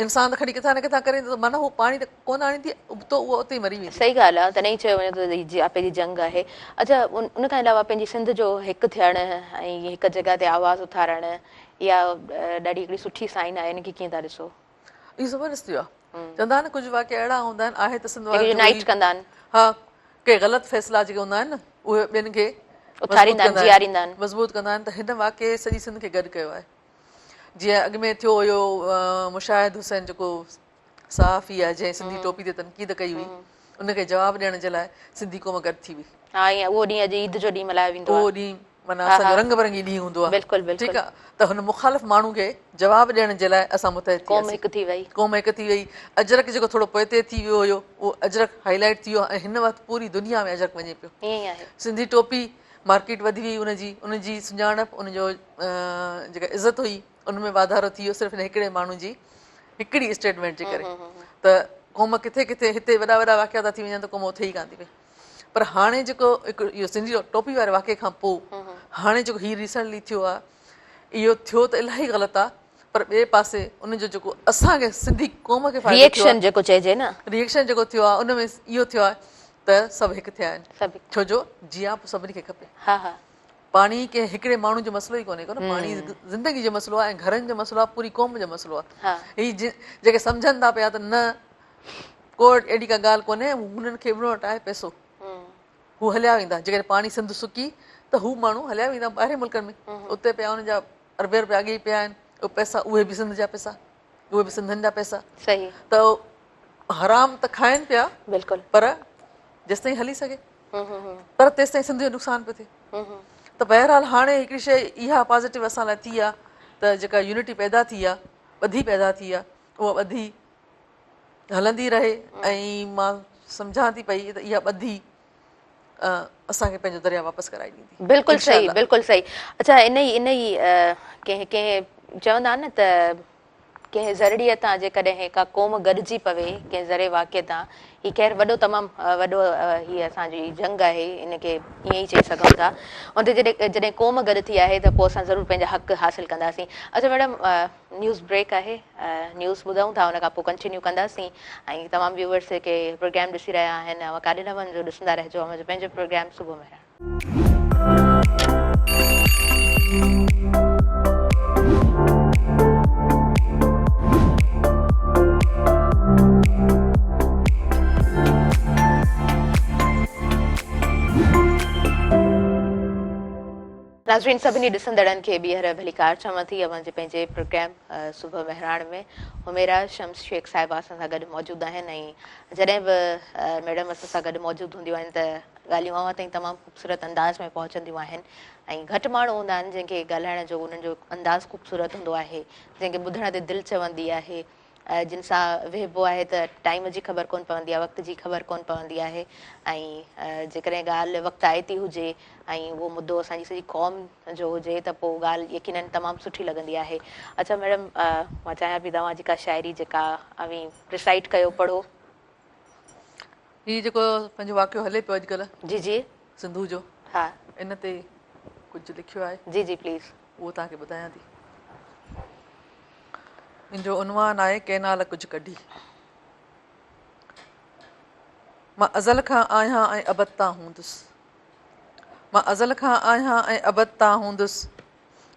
انسان ته کڻي ڪٿان نه ڪٿان ڪري ايندو معنيٰ هو پاڻي ته ڪونه آڻيندي ابتو اهو اتي ئي مري ويندي. صحيح ڳالهه آهي تڏهن ئي چيو وڃي ٿو ته هي جياپي جي جنگ آهي. اڇا ان کان علاوه پنهنجي سنڌ جو هڪ ٿيڻ ۽ هڪ جڳهه تي آواز اٿارڻ اها ڏاڍي هڪڙي سٺي سائن آهي ان کي ڪيئن ٿا ڏسو؟ اهو زبردست ٿيو آهي. چوندا آهن نه ڪجهه واقعا اهڙا هوندا آهن آهي ته سنڌ وارن جو يونائيٽ ڪندا آهن. ها ڪي غلط فيصلا جيڪي هوندا آهن نه اهي ٻين کي اٿاريندا آهن جياريندا آهن. مضبوط ڪندا آهن ته هن واقعي سڄي سنڌ کي گڏ ڪيو آهي. جيئن اڳ ۾ ٿيو هيو مشاهد حسين جيڪو صحافي آهي جنهن سنڌي ٽوپي تي تنقيد ڪئي هئي ان کي جواب ڏيڻ جي لاء سنڌي قوم گڏ ٿي وئي. ها ائين اهو ڏينهن اڄ عيد جو ڏينهن ملهايو ويندو آهي. اهو ڏينهن معنيٰ اسان جو رنگ برنگي ڏينهن هوندو آهي. بلڪل بلڪل. ٺيڪ آهي ته هن مخالف ماڻهو کي جواب ڏيڻ جي لاء اسان متحد ٿي قوم هڪ ٿي وئي. قوم هڪ ٿي وئي. اجرڪ جيڪو ٿورو پوئتي ٿي ويو هيو اهو اجرڪ هائي لائيٽ ٿي ويو آهي ۽ هن وقت پوري دنيا ۾ اجرڪ وڃي پيو. ائين ئي آهي. سنڌي ٽوپي مارڪيٽ وڌي وئي ان جي ان جي سڃاڻپ ان جو جيڪا عزت هئي ان ۾ واڌارو ٿي ويو صرف هن هڪڙي ماڻهو جي هڪڙي اسٽيٽمينٽ جي ڪري ته قوم ڪٿي ڪٿي هتي وڏا وڏا واقعا ٿا ٿي وڃن ته قوم اٿي ئي ڪانه ٿي پئي پر هاڻي جيڪو هڪ اهو سنڌي ٽوپي واري واقعي کان پوء هاڻي جيڪو هي ريسنٽلي ٿيو آهي اهو ٿيو ته الاهي غلط آهي پر ٻئي پاسي ان جو جيڪو اسان کي سنڌي قوم کي فائدو ٿيو ريئيڪشن جيڪو چئجي نه ريئيڪشن جيڪو ٿيو آهي ان ۾ اهو ٿيو آهي ته سڀ هڪ ٿيا آهن ڇو جو جياپو سڀني کي کپي. ها ها. پاڻي ڪنهن هڪڙي ماڻهو جو مسئلو ئي ڪونهي ڪو نه پاڻي زندگي جو مسئلو آهي ۽ گهرن جو مسئلو آهي پوري قوم جو مسئلو آهي. هي جيڪي سمجهن ٿا پيا ته نه ڪو اهڙي ڪا ڳالهه ڪونهي هنن کي انهن وٽ آهي پئسو هو هليا ويندا جيڪڏهن پاڻي سنڌ سڪي ته هو ماڻهو هليا ويندا ٻاهرين ملڪن ۾ اتي پيا انهن جا اربين رپيا اڳي ئي پيا آهن اهي پئسا اهي به سنڌ جا پئسا اهي به سنڌين جا پئسا صحيح ته حرام ته کائن پيا بلڪل پر جيستائين هلي سگهي پر تيستائين سنڌ جو نقصان پيو ٿئي ته بهرحال هاڻي هڪڙي شيء اها پازيٽو اسان لاء ٿي آهي ته جيڪا يونٽي پيدا ٿي آهي ٻڌي پيدا ٿي آهي اها ٻڌي هلندي رهي ۽ مان سمجهان ٿي پئي ته اها ٻڌي اسان کي پنهنجو درياء واپس ڪرائي ڏيندي. بلڪل صحيح بلڪل صحيح اڇا ان ئي ان ئي ڪنهن ڪنهن چوندا آهن نه ته ڪنهن ذرڙي تان جيڪڏهن ڪا قوم گڏجي پوي ڪنهن ذري واقعي تان هي خير وڏو تمام وڏو هي اسان جي جنگ آهي ان کي ائين ئي چئي سگهون ٿا ان تي جڏهن جڏهن قوم گڏ ٿي آهي ته پوء اسان ضرور پنهنجا حق حاصل ڪنداسين اڇا ميڊم نيوز بريڪ آهي نيوز ٻڌون ٿا ان کان پوء ڪنٽينيو ڪنداسين ۽ تمام ويوورس جيڪي پروگرام ڏسي رهيا آهن اوهان ڪاڏي نه وڃجو ڏسندا رهجو اوهان جو پنهنجو پروگرام صبح مهراڻ. ناظرين سڀني ڏسندڙن کي ٻيهر ڀليڪار چوان ٿي اوهان جي پنهنجي پروگرام صبح مهراڻ ۾ حميرا شمس شيخ صاحبه اسان سان گڏ موجود آهن ۽ جڏهن به ميڊم اسان سان گڏ موجود هونديون آهن ته ڳالهيون اوهان تائين تمام خوبصورت انداز ۾ پهچنديون آهن ۽ گهٽ ماڻهو هوندا آهن جن کي ڳالهائڻ جو انهن جو انداز خوبصورت هوندو آهي جنهن کي ٻڌڻ تي دل چوندي آهي جن سان ويهبو آهي ته ٽائيم جي خبر ڪونه پوندي آهي وقت جي خبر ڪونه پوندي آهي ۽ جيڪڏهن ڳالهه وقتائتي هجي ۽ اهو مدو اسان جي سڄي قوم جو هجي ته پوء ڳالهه يقينن تمام سٺي لڳندي آهي اڇا ميڊم مان چاهيان پئي توهان جي ڪا شاعري جيڪا اوهين ريسائيٽ ڪيو پڙهو. هي جيڪو پنهنجو واقعو هلي پيو اڄڪلهه جي جي سنڌو جو ها ان تي ڪجهه لکيو آهي جي جي پليز اهو توهان کي ٻڌايان ٿي. ان جو عنوان آهي ڪئنال ڪجهه ڪڍي. مان ازل کان آهيان ۽ ابد تان هوندس. مان ازل کان آهيان ۽ ابد تان هوندس.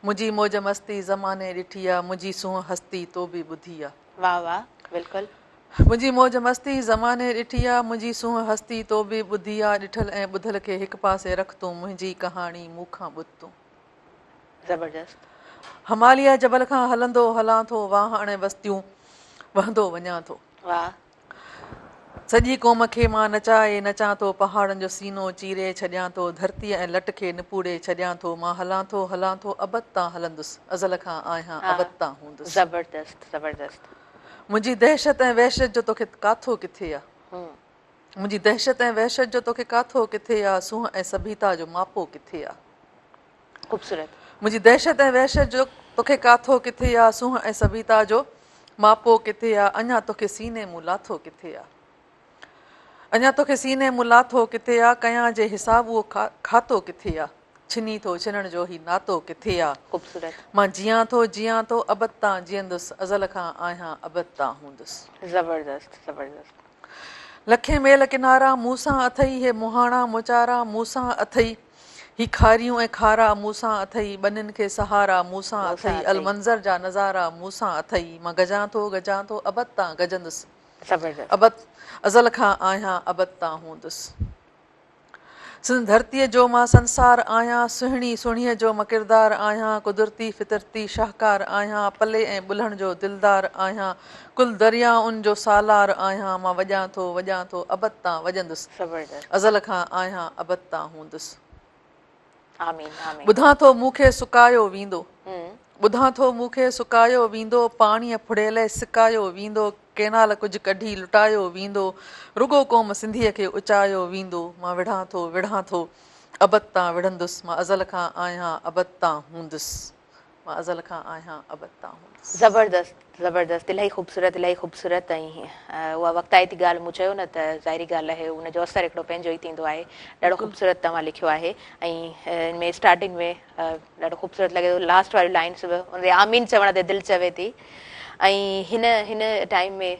منهنجي موج مستي زماني ڏٺي آ، منهنجي سونهن هستي تو به ٻڌي آ. واه واه بلڪل. منهنجي موج مستي زماني ڏٺي آ، منهنجي سونهن هستي تو به ٻڌي آ، ڏٺل ۽ ٻڌل کي هڪ پاسي رک تون، منهنجي ڪهاڻي مون کان ٻڌ تون. زبردست. هماليه جبل کان هلندو هلان ٿو واهڻ ۽ وستيون وهندو وڃان ٿو. واھ. سڄي قوم کي مان نچائي نچان ٿو پهاڙن جو سينو چيري ڇڏيان ٿو ڌرتيء ۽ لٽ کي نپوڙي ڇڏيان ٿو مان هلان ٿو هلان ٿو ابد تان هلندس ازل کان آهيان ابد تان هوندس. زبردست زبردست. منهنجي دهشت ۽ وحشت جو توکي ڪاٿو ڪٿي آ. منهنجي دهشت ۽ وحشت جو توکي ڪاٿو ڪٿي آ سونهن ۽ سڀيتا جو ماپو ڪٿي آ. خوبصورت. منهنجي دهشت ۽ وحشت جو توکي ڪاٿو ڪٿي آ سونهن ۽ سڀيتا جو ماپو ڪٿي آ، اڃا توکي سيني مون لاٿو ڪٿي آ. اڃا توکي سيني مون لاٿو ڪٿي آ، ڪيان جي حساب اهو کاتو ڪٿي آ. ڇني ٿو ڇنڻ جو هي ناتو ڪٿي آ. خوبصورت. مان جيان ٿو جيان ٿو ابد تان جيئندس، ازل کان آهيان ابد تان هوندس. زبردست زبردست. لکين ميل ڪنارا مون سان اٿئي، هي مهاڻا موچارا مون سان اٿئي، هي کاريون ۽ کارا مون سان اٿئي، ٻنين کي سهارا مون سان اٿئي، المنظر جا نظارا مون سان اٿئي، مان گجان ٿو گجان ٿو ابد تان گجندس، ابد ازل کان آهيان ابد تان هوندس. سنڌ ڌرتيء جو مان سنسار آهيان، سهڻي سهڻيء جو مان ڪردار آهيان، قدرتي فطرتي شاهڪار آهيان، پلي ۽ ٻلهڻ جو دلدار آهيان، ڪل دريائن جو سالار آهيان، مان وڄان ٿو وڄان ٿو ابد تان وڄندس، ازل کان آهيان ابد تان هوندس. ٻڌان ٿو مون کي سڪايو ويندو، ٻڌان ٿو مون کي سڪايو ويندو، پاڻيء ڦڙيلي سڪايو ويندو، ڪينال ڪجهه ڪڍي لٽايو ويندو، رڳو قوم سنڌيء کي اچايو ويندو، مان وڙهان ٿو وڙهان ٿو ابد تان وڙهندس، مان ازل کان آهيان ابد تان هوندس، مان ازل کان آهيان ابد تان هوندس. زبردست زبردست الاهي خوبصورت الاهي خوبصورت ۽ اها وقتائتي ڳالهه مون چيو نه ته ظاهري ڳالهه آهي ان جو اثر هڪڙو پنهنجو ئي ٿيندو آهي ڏاڍو خوبصورت توهان لکيو آهي ۽ ان ۾ اسٽارٽنگ ۾ ڏاڍو خوبصورت لڳي ٿو لاسٽ واريون لائنس به ان تي آمين چوڻ تي دل چوي ٿي ۽ هن هن ٽائيم ۾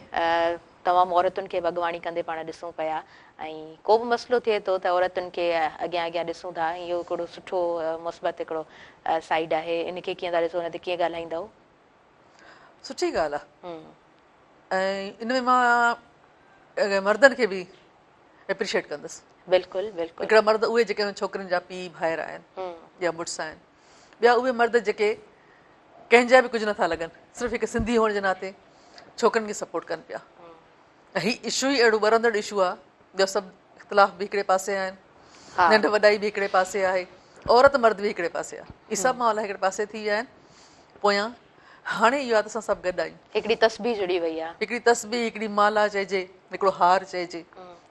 تمام عورتن کي به اڳواڻي ڪندي پاڻ ڏسون پيا ۽ ڪو به مسئلو ٿئي ٿو ته عورتن کي اڳيان اڳيان ڏسون ٿا اهو هڪڙو سٺو مثبت هڪڙو سائيڊ آهي ان کي ڪيئن ٿا ڏسو ان تي ڪيئن ڳالهائيندؤ؟ سٺي ڳالهه آهي ۽ ان ۾ مان مردن کي به اپريشيٽ ڪندس. بلڪل بلڪل. هڪڙا مرد اهي جيڪي انهن ڇوڪرين جا پيء ڀائر آهن يا مڙس آهن، ٻيا اهي مرد جيڪي ڪنهن جا به ڪجهه نٿا لڳن، صرف هڪ سنڌي هئڻ جي ناتي ڇوڪرين کي سپورٽ ڪن پيا. ۽ هي اشو ئي اهڙو ٻرندڙ اشو آهي جو سڀ اختلاف به هڪڙي پاسي آهن، ننڍ وڏائي به هڪڙي پاسي آهي، عورت مرد به هڪڙي پاسي آهي، اهي سڀ معاملا هڪڙي پاسي ٿي ويا آهن. پويان هاڻي اهو آهي ته اسان سڀ گڏ آهيون. هڪڙي تسبيح جڙي وئي آهي. هڪڙي تسبيح، هڪڙي مالا چئجي، هڪڙو هار چئجي،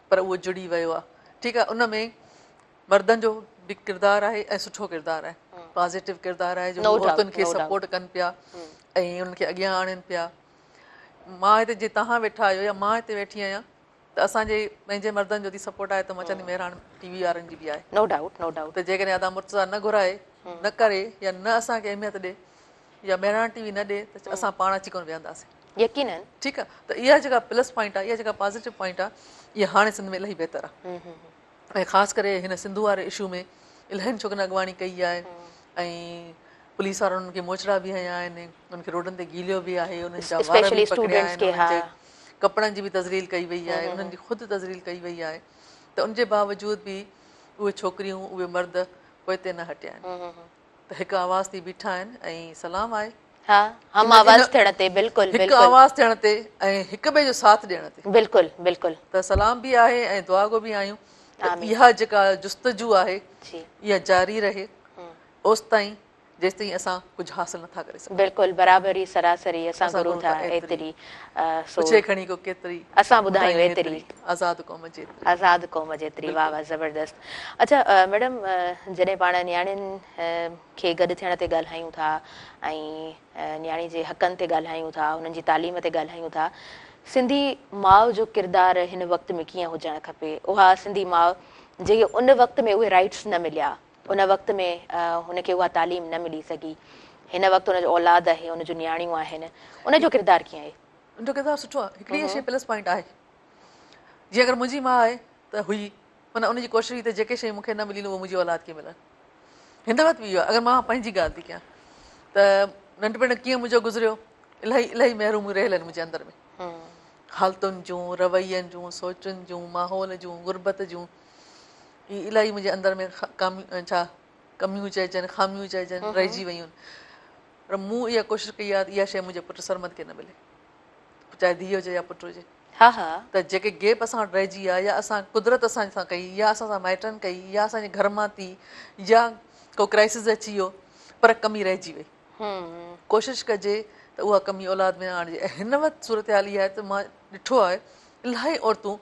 پر اهو جڙي ويو آهي. ٺيڪ آهي، ان ۾ مردن جو به ڪردار آهي ۽ سٺو ڪردار آهي، پازيٽو ڪردار آهي جو هو عورتن کي سپورٽ ڪن پيا ۽ انهن کي اڳيان آڻين پيا. مان هتي جي توهان ويٺا آهيو يا مان هتي ويٺي آهيان ته اسان جي پنهنجي مردن جو ٿي سپورٽ آهي ته مان چوندي مهراڻ ٽي وي وارن جي به آهي. No doubt no doubt. ته جيڪڏهن ادا مرتضيٰ نه گهرائي نه ڪري يا نه اسان کي اهميت ڏي يا مهراڻ ٽي وي نه ڏي ته اسان پاڻ اچي ڪونه ويهنداسين. يقينن. ٺيڪ آهي ته اها جيڪا پلس پوائنٽ آهي اها جيڪا پازيٽو پوائنٽ آهي اها هاڻي سنڌ ۾ الاهي بهتر آهي ۽ خاص ڪري هن سنڌو واري اشو ۾ الاهين ڇوڪرين اڳواڻي ڪئي آهي ۽ پوليس وارن انهن کي موچڙا به هنيا آهن انهن کي روڊن تي گهيليو به آهي انهن جا وار به پڪڙيا آهن انهن جي ڪپڙن جي به تذليل ڪئي وئي آهي انهن جي خود تذليل ڪئي وئي آهي ته ان جي باوجود به اهي ڇوڪريون اهي مرد پوئتي نه هٽيا آهن ته هڪ آواز ٿي بيٺا آهن ۽ سلام آهي. ها هم آواز ٿيڻ تي بلڪل هڪ آواز ٿيڻ تي ۽ هڪ ٻئي جو ساٿ ڏيڻ تي بلڪل بلڪل ته سلام به آهي ۽ دعاگو به آهيون ته اها جيڪا جستجو آهي اها جاري رهي اوستائين جيستائين اسان ڪجهه حاصل نٿا ڪري سگهون. بلڪل برابري سراسري اسان گهرون ٿا ايتري سو پڇي کڻي ڪو ڪيتري اسان ٻڌايون ايتري آزاد قوم جيتري آزاد قوم جيتري واه واه زبردست اڇا ميڊم جڏهن پاڻ نياڻين کي گڏ ٿيڻ تي ڳالهايون ٿا ۽ نياڻي جي حقن تي ڳالهايون ٿا انهن جي تعليم تي ڳالهايون ٿا سنڌي ماء جو ڪردار هن وقت ۾ ڪيئن هجڻ کپي اها سنڌي ماء جيڪي ان وقت ۾ اهي رائٽس نه مليا ان وقت ۾ هن کي اها تعليم نه ملي سگهي. هن وقت ان جو اولاد آهي، ان جون نياڻيون آهن، ان جو ڪردار ڪيئن آهي؟ ان جو ڪردار سٺو آهي. هڪڙي اها شيء پلس پوائنٽ آهي. جيئن اگر منهنجي ماء آهي ته هئي، معنيٰ ان جي ڪوشش هئي ته جيڪي شيون مون کي نه مليون اهي منهنجي اولاد کي ملن. هن وقت به اهو آهي. اگر مان پنهنجي ڳالهه ٿي ڪيان ته ننڍپڻ ڪيئن منهنجو گذريو، الاهي الاهي محروميون رهيل آهن منهنجي اندر ۾. حالتن جون، روين جون، سوچن جون، ماحول جون، غربت جون. اهي الاهي منهنجي اندر ۾ ڇا ڪميون چئجن خاميون چئجن رهجي ويون پر مون اها ڪوشش ڪئي آهي ته اها شيء منهنجي پٽ سرمد کي نه ملي چاهي ڌيء هجي يا پٽ هجي ها ها ته جيڪي گيپ اسان وٽ رهجي آهي يا اسان قدرت اسان سان ڪئي يا اسان سان مائٽن ڪئي يا اسان جي گهر مان ٿي يا ڪو ڪرائسس اچي ويو پر ڪمي رهجي وئي ڪوشش ڪجي ته اها ڪمي اولاد ۾ نه آڻجي ۽ هن وقت صورتحال اها آهي ته مان ڏٺو آهي الاهي عورتون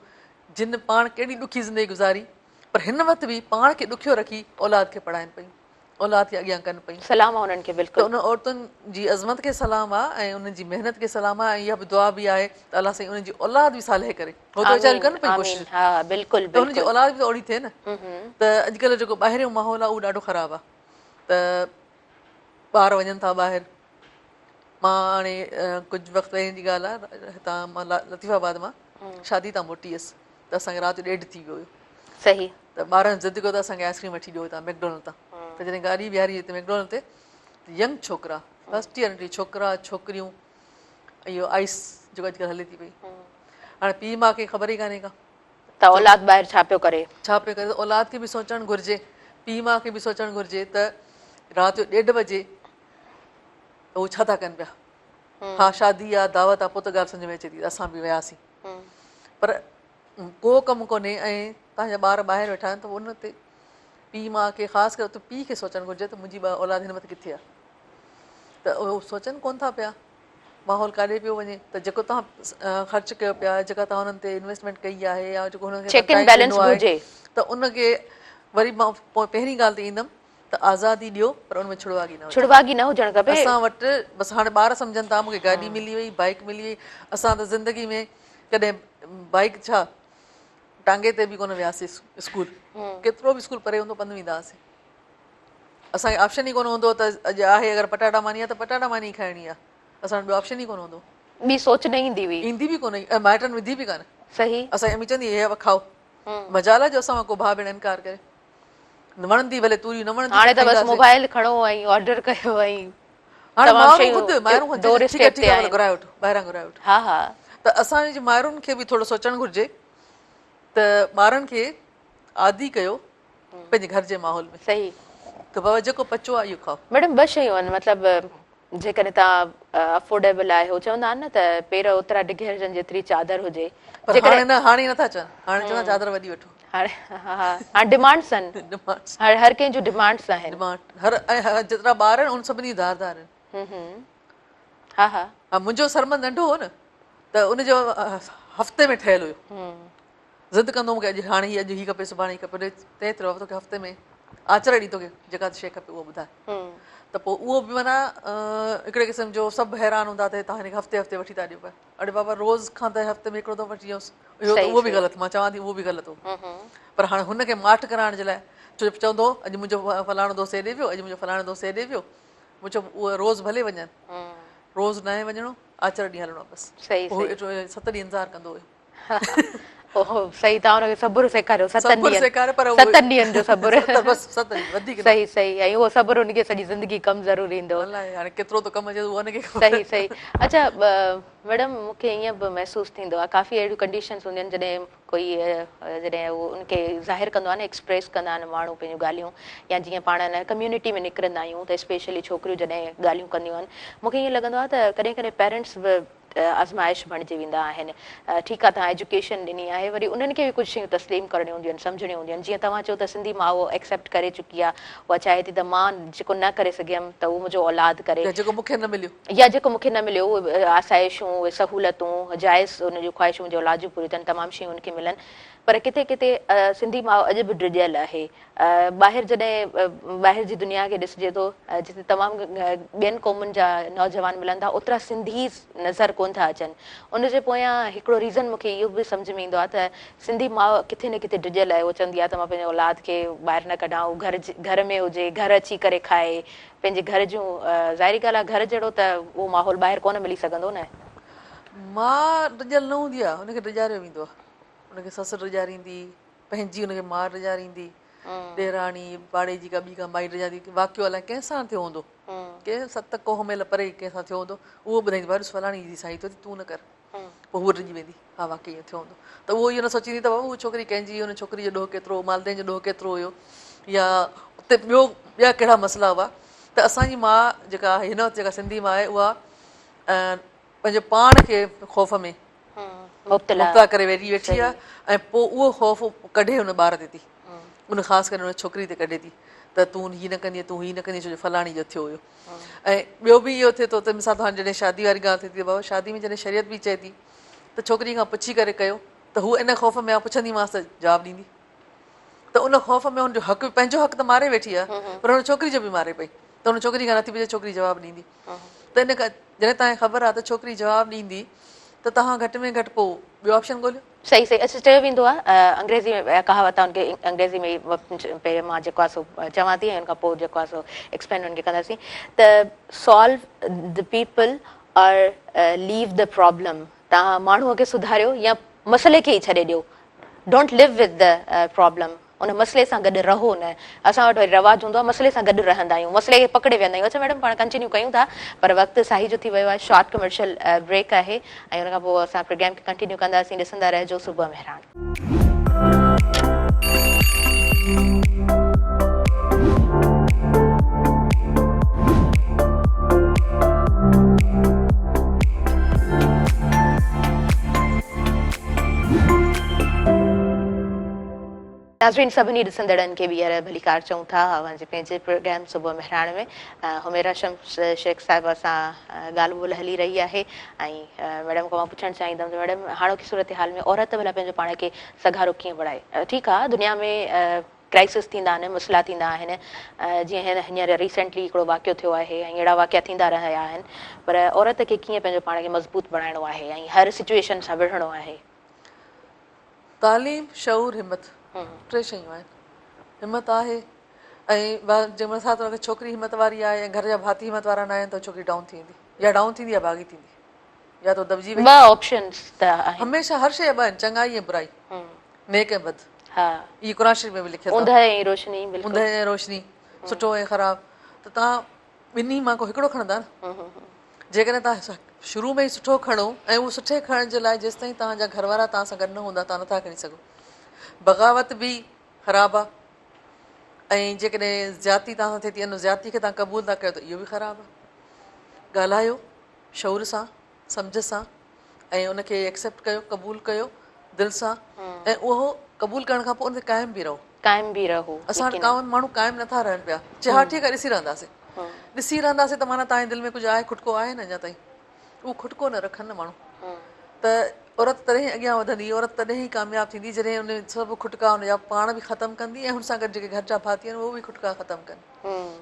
جن پاڻ ڪهڙي ڏکي زندگي گذاري پر هن وقت به پاڻ کي ڏکيو رکي اولاد کي پڙهائن پيون اولاد کي اڳيان ڪن پيون. سلام آ انهن کي بلڪل. ته انهن عورتن جي عظمت کي سلام آ ۽ انهن جي محنت کي سلام آ ۽ اها به دعا به آهي ته الله سائين انهن جي اولاد به صالح ڪري. هو ته ويچاريون ڪن پيون ڪوشش. ها بلڪل ته انهن جي اولاد به ته اوڙي ٿئي نه. ته اڄڪلهه جيڪو ٻاهريون ماحول آ اهو ڏاڍو خراب آ ته ٻار وڃن ٿا ٻاهر. مان هاڻي ڪجهه وقت پهرين جي ڳالهه آ هتان مان لطيف آباد مان شادي تان موٽي هيس ته اسان کي رات جو ڏيڍ ٿي ويو هيو. صحيح. ته ٻارن ضد ڪيو ته اسان کي آئس ڪريم وٺي ڏيو هتان ميڪڊونلڊ تان ته جڏهن گاڏي بيهاري هتي ميڪڊونلڊ تي ته ينگ ڇوڪرا فرسٽ ايئر جي ڇوڪرا ڇوڪريون اهو آئس جيڪو اڄڪلهه هلي ٿي پئي هاڻي پيء ماء کي خبر ئي ڪانهي ڪا ته اولاد ٻاهر ڇا پيو ڪري ڇا پيو ڪري ته اولاد کي به سوچڻ گهرجي پيء ماء کي به سوچڻ گهرجي ته رات جو ڏيڍ بجي ته هو ڇا ٿا ڪن پيا ها شادي آ دعوت آ پوء ته ڳالهه سمجهه ۾ اچي ٿي ته اسان به وياسين پر ڪو ڪم ڪونهي ۽ توهان جا ٻار ٻاهر ويٺا آهن ته ان تي پيء ماء کي خاص ڪري پيء کي سوچڻ گهرجي ته منهنجي اولاد هن وقت ڪٿي آهي ته اهو سوچن ڪون ٿا پيا ماحول ڪاڏي پيو وڃي ته جيڪو توهان خرچ ڪيو پيا جيڪا توهان انهن تي انويسٽمينٽ ڪئي آهي يا جيڪو هنن کي ٽائيم ڏنو آهي ته ان کي وري مان پهرين ڳالهه تي ايندم ته آزادي ڏيو پر ان ۾ ڇڙواڳي نه هجڻ ڇڙواڳي نه هجڻ کپي اسان وٽ بس هاڻي ٻار سمجهن ٿا مونکي گاڏي ملي وئي بائيڪ ملي وئي اسان ته زندگي ۾ ڪڏهن بائيڪ ڇا ٽانگي تي به ڪونه وياسين اسڪول ڪيترو به اسڪول پري هوندو پنڌ ويندا هئاسين اسان کي آپشن ئي ڪونه هوندو ته اڄ آهي اگر پٽاٽا ماني آهي ته پٽاٽا ماني ئي کائڻي آهي اسان وٽ ٻيو آپشن ئي ڪونه هوندو ٻي سوچ نه ايندي هئي ايندي به ڪونه ۽ مائٽن وڌي به ڪانه صحيح اسان جي امي چوندي هي کائو مجال آهي جو اسان مان ڪو ڀاء ڀيڻ انڪار ڪري وڻندي ڀلي توريون نه وڻندي هاڻي ته بس موبائل کڻو ۽ آرڊر ڪيو ۽ هاڻي مائرون خود مائرون خود ٺيڪ آهي ٺيڪ آهي گهرائي وٺ ٻاهران گهرائي وٺ ها ها ته اسان جي مائرن کي به ٿورو سوچڻ گهرجي ته ٻارن کي عادي ڪيو پنهنجي گهر جي ماحول ۾ صحيح ته بابا جيڪو پچو آهي اهو کائو. ميڊم ٻه شيون آهن مطلب جيڪڏهن توهان افورڊيبل آهيو چوندا آهن نه ته پير اوترا ڊگهي هجن جيتري چادر هجي پر هاڻي نه هاڻي نٿا چون هاڻي چوندا چادر وڏي وٺو هاڻي ها هاڻي ڊمانڊس آهن ڊمانڊس هاڻي هر ڪنهن جون ڊمانڊس آهن ڊمانڊ هر ۽ جيترا ٻار آهن ان سڀني ڌار ڌار آهن ها ها ها منهنجو سرمد ننڍو هو نه ته ان جو هفتي ۾ ٺهيل هيو ضد ڪندو هو مون کي اڄ هاڻي هي اڄ هي کپي سڀاڻي هي کپي تي تي توکي هفتي ۾ آچر ڏينهن توکي جيڪا شيء کپي اها ٻڌاء ته پوء اهو به معنيٰ هڪڙي قسم جو سڀ حيران هوندا ته توهان هن کي هفتي هفتي وٺي ٿا ڏيو پيا اڙي بابا روز کان ته هفتي ۾ هڪڙو دفعو وٺي ڏيونس اهو ته اهو به غلط مان چوان ٿي اهو به غلط هو پر هاڻي هن کي ماٺ ڪرائڻ جي لاء ڇو جو چوندو هو اڄ منهنجو فلاڻو دوست هيڏي ويو اڄ منهنجو فلاڻو دوست هيڏي ويو مون چيو اهو روز ڀلي وڃن روز ناهي وڃڻو آچر ڏينهن هلڻو بس پوء ست ڏينهن انتظار ڪندو هيو اوهو صحيح توهان ان کي صبر سيکاريو ستن صبر سيکاريو پر ستن ڏينهن جو صبر بس ست ڏينهن وڌيڪ نه صحيح صحيح ۽ اهو صبر ان کي سڄي زندگي ڪم ضرور ايندو الائي هاڻي ڪيترو ٿو ڪم اچي اهو ان کي خبر صحيح صحيح اڇا ميڊم مون کي ائين به محسوس ٿيندو آهي ڪافي اهڙيون ڪنڊيشنز هونديون آهن جڏهن ڪوئي جڏهن اهو ان کي ظاهر ڪندو آهي نه ايڪسپريس ڪندا آهن ماڻهو پنهنجون ڳالهيون يا جيئن پاڻ ان ڪميونٽي ۾ نڪرندا آهيون ته اسپيشلي ڇوڪريون جڏهن ڳالهيون ڪنديون آهن مون کي ائين لڳندو آهي ته ڪڏهن ڪڏهن پيرنٽس به آزمائش بڻجي ويندا آهن. ٺيڪ آ توهان ايجوڪيشن ڏني آهي وري انهن کي به ڪجهه شيون تسليم ڪرڻيون هونديون آهن سمجهڻيون هونديون آهن جيئن توهان چيو ته سنڌي ماء اهو ايڪسيپٽ ڪري چڪي آ اها چاهي ٿي ته مان جيڪو نه ڪري سگهيم ته اهو منهنجو اولاد ڪري يا جيڪو مون کي نه مليو. يا جيڪو مون کي نه مليو اهي آسائشون اهي سهولتون جائز ان جون خواهشون منهنجي اولاد جون پوريون ٿين تمام شيون ان کي ملن پر ڪٿي ڪٿي سنڌي ماء اڄ به ڊڄيل آهي ٻاهر جڏهن ٻاهر جي دنيا کي ڏسجي ٿو جتي تمام ٻين قومن جا نوجوان ملن ٿا اوترا سنڌي نظر ڪون ٿا اچن ان جي پويان هڪڙو ريزن مونکي اهو به سمجهه ۾ ايندو آهي ته سنڌي ماء ڪٿي نه ڪٿي ڊڄيل آهي هو چوندي آهي ته مان پنهنجي اولاد کي ٻاهر نه ڪڍان هو گهر گهر ۾ هجي گهر اچي ڪري کائي پنهنجي گهر جون ظاهري ڳالهه آهي گهر جهڙو ته اهو ماحول ٻاهر ڪونه ملي سگهندو نه. ماء ڊڄيل نه هوندي آهي ان کي ڊڄاريو ويندو آهي ان کي سس ڊڄاريندي پنهنجي ان کي ماء ڊڄاريندي، ڏيراڻي، پاڙي جي ڪا ٻي ڪا مائي ڊڄاريندي، واقعو الائي ڪنهن سان ٿيو هوندو، ڪنهن ست ڪوهه ميل پري ڪنهن سان ٿيو هوندو، اهو ٻڌائيندي ڀاء ڏس فلاڻي جي سان هي ٿيو تون نه ڪر، پوء هوء ڊڄي ويندي، ها واقعي ائين ٿيو هوندو، ته اهو اهو نه سوچيندي ته بابا هوء ڇوڪري ڪنهن جي هئي، ان ڇوڪري جو ڏوهه ڪيترو هو، والدين جو ڏوهه ڪيترو هيو يا اتي ٻيو ٻيا ڪهڙا مسئلا هئا ته اسان جي ماء جيڪا آهي هن وقت جيڪا سنڌي ماء آهي اها پنهنجو پاڻ کي خوف ۾ مبتلا ڪري ويٺي ويٺي آهي ۽ پوء اهو خوف ڪڍي ان ٻار تي ٿي ان خاص ڪري ان ڇوڪري تي ڪڍي ٿي ته تون هي نه ڪندينء تون هي نه ڪندينء ڇو جو فلاڻي جو ٿيو هيو ۽ ٻيو به اهو ٿئي ٿو ته مثال طور جڏهن شادي واري ڳالهه ٿئي ٿي بابا شادي ۾ جڏهن شريعت به چئي ٿي ته ڇوڪري کان پڇي ڪري ڪيو ته هو ان خوف ۾ آ پڇنديمانس ته جواب ڏيندي. ته ان خوف ۾ هن جو حق پنهنجو حق ته ماري ويٺي آهي پر هن ڇوڪري جو به ماري پئي ته هن ڇوڪري کان نٿي پڇي ڇوڪري جواب ڏيندي ته ان کان جڏهن توهان کي خبر آهي ته ڇوڪري جواب ڏيندي ته توهان گهٽ ۾ گهٽ پوء ٻيو آپشن ڳوليو. صحيح صحيح اڇا چيو ويندو آهي انگريزي ۾ ڪهاوت آهي ان کي انگريزي ۾ پهرين مان جيڪو آهي سو چوان ٿي ۽ ان کان پوء جيڪو آهي سو ايڪسپلين ان کي ڪنداسين ته solve the people or leave the problem توهان ماڻهوء کي سڌاريو يا مسئلي کي ئي ڇڏي ڏيو don't live with the problem ان مسئلي سان گڏ رهو نه اسان وٽ وري رواج هوندو آهي مسئلي سان گڏ رهندا آهيون مسئلي کي پڪڙي ويهندا آهيون اڇا ميڊم پاڻ ڪنٽينيو ڪيون ٿا پر وقت ساهي جو ٿي ويو آهي شارٽ ڪمرشل بريڪ آهي ۽ ان کان پوء اسان پروگرام کي ڪنٽينيو ڪنداسين ڏسندا رهجو صبح مهراڻ. ناظرين سڀني ڏسندڙن کي ٻيهر ڀليڪار چئون ٿا اوهان جي پنهنجي پروگرام صبح مهراڻ ۾ حميرا شمس شيخ صاحبه سان ڳالهه ٻولهه هلي رهي آهي ۽ ميڊم کان مان پڇڻ چاهيندم ته ميڊم هاڻوڪي صورتحال ۾ عورت ڀلا پنهنجو پاڻ کي سگهارو ڪيئن بڻائي ٺيڪ آ دنيا ۾ ڪرائسس ٿيندا آهن مسئلا ٿيندا آهن جيئن هن هينئر ريسينٽلي هڪڙو واقعو ٿيو آهي ۽ اهڙا واقعا ٿيندا رهيا آهن پر عورت کي ڪيئن پنهنجو پاڻ کي مضبوط بڻائڻو آهي ۽ هر سچويشن سان وڙهڻو آهي. تعليم، شعور، همت ٽي شيون آهن. همت آهي ۽ جنهن مثال طور اگر ڇوڪري همت واري آهي ۽ گهر جا ڀاتي همت وارا نه آهن ته ڇوڪري ڊائون ٿي ويندي يا ڊائون ٿيندي يا باغي ٿيندي يا ته دٻجي وئي. ٻه آپشنز ته آهن. هميشه هر شيء جا ٻه آهن چڱائي ۽ برائي، نيڪ ۽ بد. ها. اهي قرآن شريف ۾ به لکيل اٿو. اوندهه ۽ روشني بلڪل. اوندهه ۽ روشني، سٺو ۽ خراب ته توهان ٻنهي مان ڪو هڪڙو کڻندا نه. جيڪڏهن توهان شروع ۾ ئي سٺو کڻو ۽ اهو سٺي کڻڻ جي لاء جيستائين توهان جا گهر وارا توهان سان گڏ نه هوندا توهان نٿا کڻي سگهو. بغاوت به خراب آهي ۽ جيڪڏهن زيادتي توهان سان ٿئي ٿي ان زيادتي کي توهان قبول ٿا ڪيو ته اهو به خراب آهي. ڳالهايو شعور سان، سمجهه سان ۽ ان کي ايڪسيپٽ ڪيو، قبول ڪيو دل سان ۽ اهو قبول ڪرڻ کان پوء ان تي قائم به رهو. قائم به رهو. اسان وٽ ڪامن ماڻهو قائم نٿا رهن پيا. چي ها ٺيڪ آهي ڏسي رهنداسين. ڏسي رهنداسين ته معنيٰ توهان جي دل ۾ ڪجهه آهي کٽڪو آهي نه اڃا تائين. اهو کٽڪو نه رکن نه ماڻهو ته عورت تڏهن ئي اڳيان وڌندي، عورت تڏهن ئي ڪامياب ٿيندي جڏهن ان سڀ کٽڪا ان جا پاڻ به ختم ڪندي ۽ هن سان گڏ جيڪي گهر جا ڀاتي آهن اهي به کٽڪا ختم ڪن.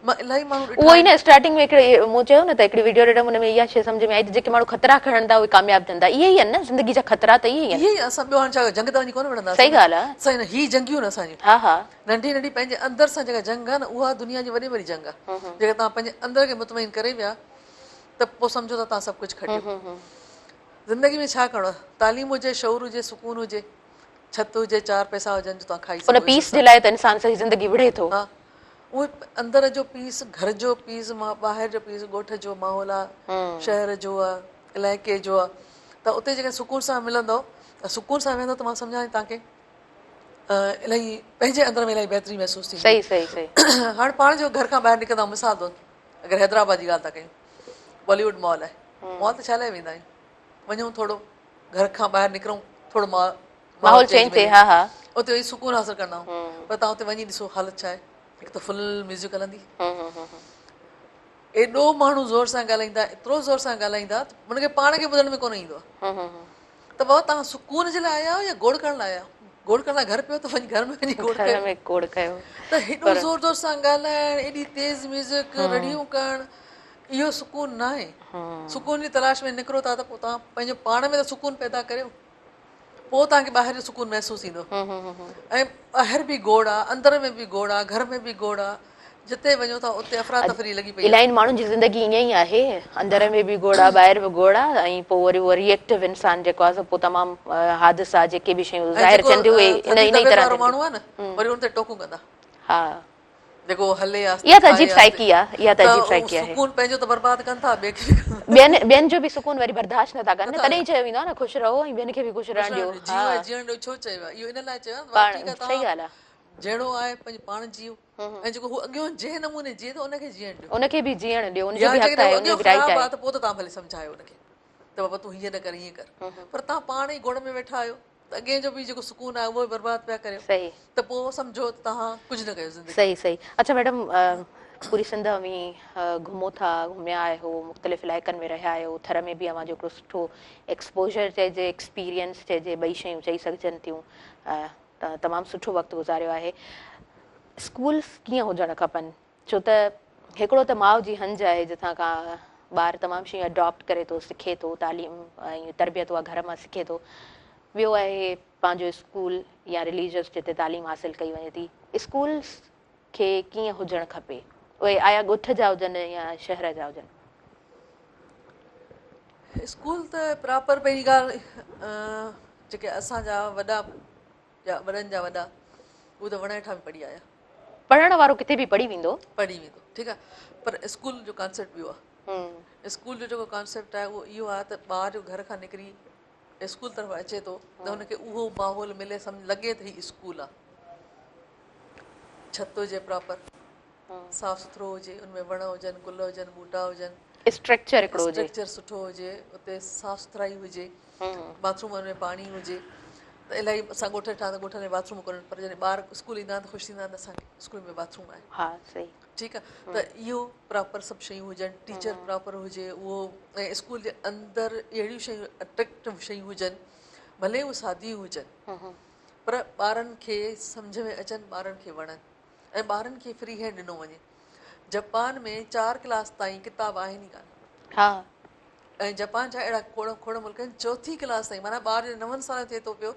مان الاهي ماڻهو ڏٺا اهو ئي نه اسٽارٽنگ ۾ هڪڙي مون چيو نه ته هڪڙي وڊيو ڏٺم ان ۾ اها شيء سمجهه ۾ آئي ته جيڪي ماڻهو خطرا کڻن ٿا اهي ڪامياب ٿين ٿا اهي ئي آهن نه زندگي جا خطرا ته اهي ئي آهن. اهي ئي اسان ٻيو هاڻي ڇا جنگ ته وڃي ڪونه وڙهنداسين صحيح ڳالهه آهي. سائين هي جنگيون آهن اسان جون. ها ها. ننڍي ننڍي پنهنجي اندر سان جيڪا جنگ آهي نه اها دنيا جي وڏي ۾ وڏي جنگ آهي جيڪا توهان پنهنجي اندر کي مطمئن ڪري ويا ته پوء سمجهو ته توهان سڀ ڪجهه کٽيو. زندگي ۾ ڇا ڪرڻو آهي تعليم هجي شعور هجي سڪون هجي ڇت هجي چار پئسا هجن جو توهان کائي سگهو. ان پيس جي لاء ته انسان سڄي زندگي وڙهي ٿو. ها اهو اندر جو پيس، گهر جو پيس، ٻاهر جو پيس، ڳوٺ جو ماحول آ، شهر جو آ، علائقي جو آ ته اتي جيڪڏهن سڪون سان ملندو ته سڪون سان ويهندو ته مان سمجهان ٿي توهان کي الاهي پنهنجي اندر ۾ الاهي بهتري محسوس ٿيندي. صحيح صحيح صحيح. هاڻ پاڻ جو گهر کان ٻاهر نڪرندا آهيون مثال طور اگر حيدرآباد جي ڳالهه ٿا ڪيون بالي ووڊ مال آهي مال ته ڇا لاء ويندا آهيون وڃون ٿورو گهر کان ٻاهر نڪرون ٿورو ماحول چينج ٿئي ها ها اتي وڃي سڪون حاصل ڪندا آهيون پر توهان اتي وڃي ڏسو حالت ڇا آهي هڪ ته فل ميوزڪ هلندي ايڏو ماڻهو زور سان ڳالهائيندا ايترو زور سان ڳالهائيندا ته ان کي پاڻ کي ٻڌڻ ۾ ڪونه ايندو آهي ته بابا توهان سڪون جي لاء آيا آهيو يا گوڙ ڪرڻ لاء آيا آهيو گوڙ ڪرڻ لاء گهر پيو ته وڃي گهر ۾ وڃي گوڙ ڪيو ۾ گوڙ ڪيو ته هيڏو زور زور سان ڳالهائڻ ايڏي تيز ميوزڪ رڙيون ڪرڻ اهو سڪون ناهي سڪون جي تلاش ۾ نڪرو ٿا ته پوء توهان پنهنجو پاڻ ۾ ته سڪون پيدا ڪريو پوء توهان کي ٻاهر جو سڪون محسوس ٿيندو ۽ ٻاهر به گوڙ آ اندر ۾ به گوڙ آ گهر ۾ به گوڙ آ جتي وڃو ٿا اتي افراتفري لڳي پئي آ. الاهين ماڻهن جي زندگي ائين ئي آهي اندر ۾ به گوڙ آ ٻاهر به گوڙ آ ۽ پوء وري اهو ري ايڪٽو انسان جيڪو آ سو پوء تمام حادثا جيڪي به شيون ۽ ظاهر جيڪو ٿين ٿيون اهي ٿڌي انهي طبيعت طرح وارو ٿين ماڻهو آ نه ٿيون. وري ان تي ٽوڪون ڪندا. ها. جيڪو هلي آهستي اها ته کائي عجيب آهستي سائيڪي آ اها ته ته عجيب سائيڪي آهي. سڪون پنهنجو ته برباد ڪن ٿا ٻئي کي به ڪن ٿا. ٻين ٻين جو به سڪون وري برداشت نٿا ڪن نه نٿا تڏهن ئي چيو ويندو آ نه خوش رهو ۽ ٻين کي به خوش خوش رهڻ رهڻ ڏيو ڏيو جيئو ها ۽ جيئڻ ڏيو ڇو چيو آهي اهو ان لاء چيو آهي نه ته بابا پاڻ ٺيڪ آهي صحيح توهان ڳالهه آ. جهڙو آهي پنهنجو پاڻ جيئو ۽ جيڪو هو اڳيون جنهن نموني جيئي ٿو ان کي جيئڻ ڏيو. ان کي به جيئڻ ڏيو ان جو يا به حق جيڪڏهن آهي هو ان جو اڳيون به رائيٽ خراب آهي. آهي ته پوء ته توهان ڀلي سمجهايو ان کي ته بابا تون هيئن نه ڪر هيئن ڪر پر توهان پاڻ ئي گوڙ ۾ ويٺا آهيو ته اڳئين جو به جيڪو سڪون آهي اهو به برباد پيا ڪريو صحيح. ته پوء سمجهو ته توهان ڪجهه نه ڪيو زندگي ۾. صحيح صحيح اڇا ميڊم پوري سنڌ اوهين گهمو ٿا گهميا آهيو مختلف علائقن ۾ رهيا آهيو ٿر ۾ به اوهان جو هڪڙو سٺو ايڪسپوجر چئجي ايڪسپيرينس چئجي ٻئي شيون چئي سگهجن ٿيون. تمام سٺو وقت گذاريو آهي. اسڪولس ڪيئن هجڻ کپن ڇو ته هڪڙو ته ماء جي هنج آهي جتان کان ٻار تمام شيون اڊاپٽ ڪري ٿو سکي ٿو تعليم ۽ تربيت اها گهر مان سکي ٿو ٻيو آهي پنهنجو اسڪول يا رليجس جتي تعليم حاصل ڪئي وڃي ٿي اسڪولس کي ڪيئن هجڻ کپي اهي آيا ڳوٺ جا هجن يا شهر جا هجن. اسڪول ته پراپر پهرين ڳالهه جيڪي اسان جا وڏا يا وڏن جا وڏا اهي ته وڻ هيٺان به پڙهي آيا. پڙهڻ وارو ڪٿي به پڙهي ويندو. پڙهي ويندو ٺيڪ آهي پر اسڪول جو ڪانسيپٽ ٻيو آهي. اسڪول جو جيڪو ڪانسيپٽ آهي اهو اهو آهي ته ٻار جو گهر کان نڪري اسڪول طرف اچي ٿو ته هن کي اهو ماحول ملي سمجهه لڳي ته هي اسڪول آهي. ڇت هجي پراپر صاف سٿرو هجي ان ۾ وڻ هجن گل هجن ٻوٽا هجن. اسٽرڪچر هڪڙو هجي. اسٽرڪچر سٺو هجي اتي صاف سٿرائي هجي باٿرومن ۾ پاڻي هجي ته الاهي اسان ڳوٺ ڏٺا ته ڳوٺن ۾ باٿروم ڪونهن پر جڏهن ٻار اسڪول ايندا آهن ته خوش ٿيندا آهن ته اسان کي اسڪول ۾ باٿروم آهي. ها صحيح. ٺيڪ آهي ته اهو پراپر سڀ شيون هجن ٽيچر پراپر هجي اهو ۽ اسڪول جي اندر اهڙيون شيون اٽريڪٽو شيون هجن ڀلي اهي ساديون هجن پر ٻارن کي سمجهه ۾ اچن ٻارن کي وڻن ۽ ٻارن کي فري هينڊ ڏنو وڃي. جپان ۾ چار ڪلاس تائين ڪتاب آهن ئي ڪانه. ها. ۽ جپان ڇا اهڙا کوڙ کوڙ ملڪ آهن چوٿين ڪلاس تائين معنيٰ ٻار جڏهن نون سالن جو ٿئي ٿو پيو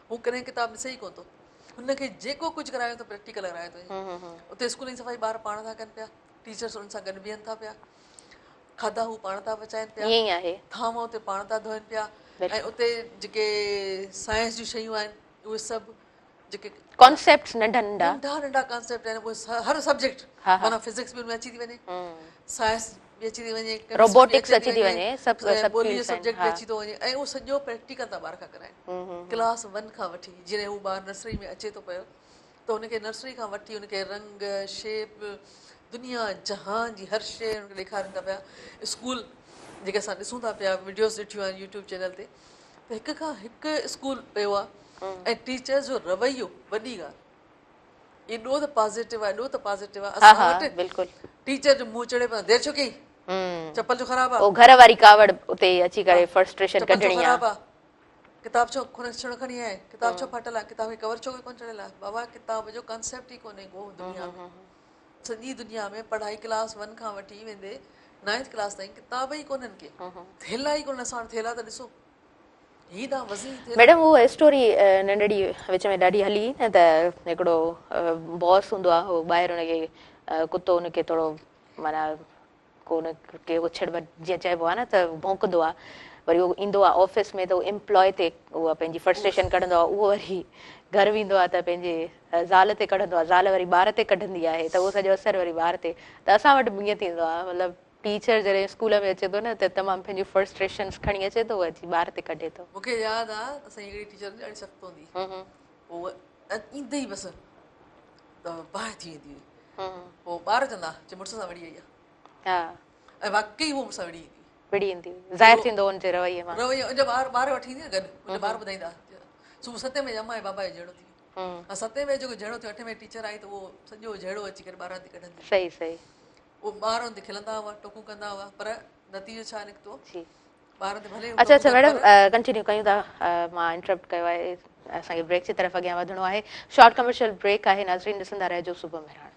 هو ڪڏهن ڪتاب ڏسي ئي ڪونه ٿو هن کي جيڪو ڪجهه ڪرايو ٿو پريڪٽيڪل ڪرايو ٿو وڃي اتي اسڪول جي صفائي ٻار پاڻ ٿا ڪن پيا ٽيچرس انهن سان گڏ بيهن ٿا پيا کاڌا هو پاڻ ٿا پچائن پيا ائين ئي آهي. ٿانو اتي پاڻ ٿا ڌوئن پيا ۽ اتي جيڪي سائنس جون شيون آهن اهي سڀ جيڪي ڪانسيپٽس ننڍا ننڍا ننڍا ننڍا ڪانسيپٽ آهن اهي هر سبجيڪٽ معنيٰ فزڪس به ان ۾ اچي ٿي وڃي سائنس به اچي ٿي وڃي روبوٽڪس اچي ٿي وڃي سڀ سڀ ٻولي جو سبجيڪٽ به اچي ٿو وڃي ۽ اهو سڄو پريڪٽيڪل ٿا ٻار کان ڪرائن ڪلاس ون کان وٺي جڏهن هو ٻار نرسري ۾ اچي ٿو پيو ته هن کي نرسري کان وٺي هن کي رنگ شيپ دنيا جهان جي هر شيء هن کي ڏيکارين ٿا پيا اسڪول جيڪي اسان ڏسون ٿا پيا وڊيوز ڏٺيون آهن يوٽيوب چينل تي ته هڪ کان هڪ اسڪول پيو آهي ۽ ٽيچرز جو رويو وڏي ڳالهه ايڏو ته پازيٽو آهي ايڏو ته پازيٽو آهي اسان وٽ بلڪل ٽيچر جو منهن چڙهي پيو دير ڇو ڪئي چپل ڇو خراب آهي او گهر واري ڪاوڙ اتي اچي ڪري فرسٽريشن ڪڍڻي آهي ڪتاب ڇو ڪونه ڇو نه کڻي آئين ڪتاب ڇو ڦاٽل آهي ڪتاب کي ڪور ڇو ڪونه چڙهيل آهي بابا ڪتاب جو ڪانسيپٽ ئي ڪونهي ڪو دنيا ۾ سڄي دنيا ۾ پڙهائي ڪلاس ون کان وٺي ويندي نائنٿ ڪلاس تائين ڪتاب ئي ڪونهن ڪي ٿيلها ئي ڪونهن اسان وٽ ٿيلها ته ڏسو هي ڏانهن وزني ٿيلها. ميڊم اها اسٽوري ننڍڙي وچ ۾ ڏاڍي هلي نه ته هڪڙو باس هوندو آهي هو ٻاهر ان کي ڪتو ان کي ٿورو معنيٰ ڪو نه ڪي اڇڙ جيئن چئبو آهي نه ته ڀونڪندو آهي وري اهو ايندو آهي آفيس ۾ ته اهو امپلائي تي اها پنهنجي فرسٽريشن ڪڍندو آهي اهو وري گهر ويندو آهي ته پنهنجي زال تي ڪڍندو آهي زال وري ٻار تي ڪڍندي آهي ته اهو سڄو اثر وري ٻار تي ته اسان وٽ به ائين ٿيندو آهي مطلب ٽيچر جڏهن اسڪول ۾ اچي ٿو نه ته تمام پنهنجون فرسٽريشنس کڻي اچي ٿو اچي ٻار تي ڪڍي ٿو. مون کي ياد آ اسان جي هڪڙي ٽيچر ڏاڍي سخت هوندي هئي پوء ايندي ئي بس ته باهه ٿي ويندي هئي پوء ٻار چوندا چي مڙس سان وڙهي آئي آ ۽ واقعي هوء مون سان وڙهي ايندي هئي. وڙهي ايندي هئي ظاهر ٿيندو هو ان جي رويي مان. رويي ان جا ٻار ٻار وٺي ايندي نه گڏ ان جا ٻار ٻڌائيندا صبح ستين بجي امان ۽ بابا جو جهيڙو ٿي ويو ۽ ستين بجي جيڪو جهيڙو ٿيو اٺين بجي ٽيچر آئي ته اهو سڄو جهيڙو اچي ڪري ٻارن تي ڪڍندي صحيح صحيح. اهو ٻار ان تي کلندا هئا ٽوڪون ڪندا هئا پر نتيجو ڇا نڪتو جي. ٻارن تي ڀلي اچها اچها ميڊم ڪنٽينيو ڪيون ٿا مان انٽرپٽ ڪيو آهي اسان کي بريڪ جي طرف اڳيان وڌڻو آهي شارٽ ڪمرشل بريڪ آهي ناظرين ڏسندا رهجو صبح مهراڻ.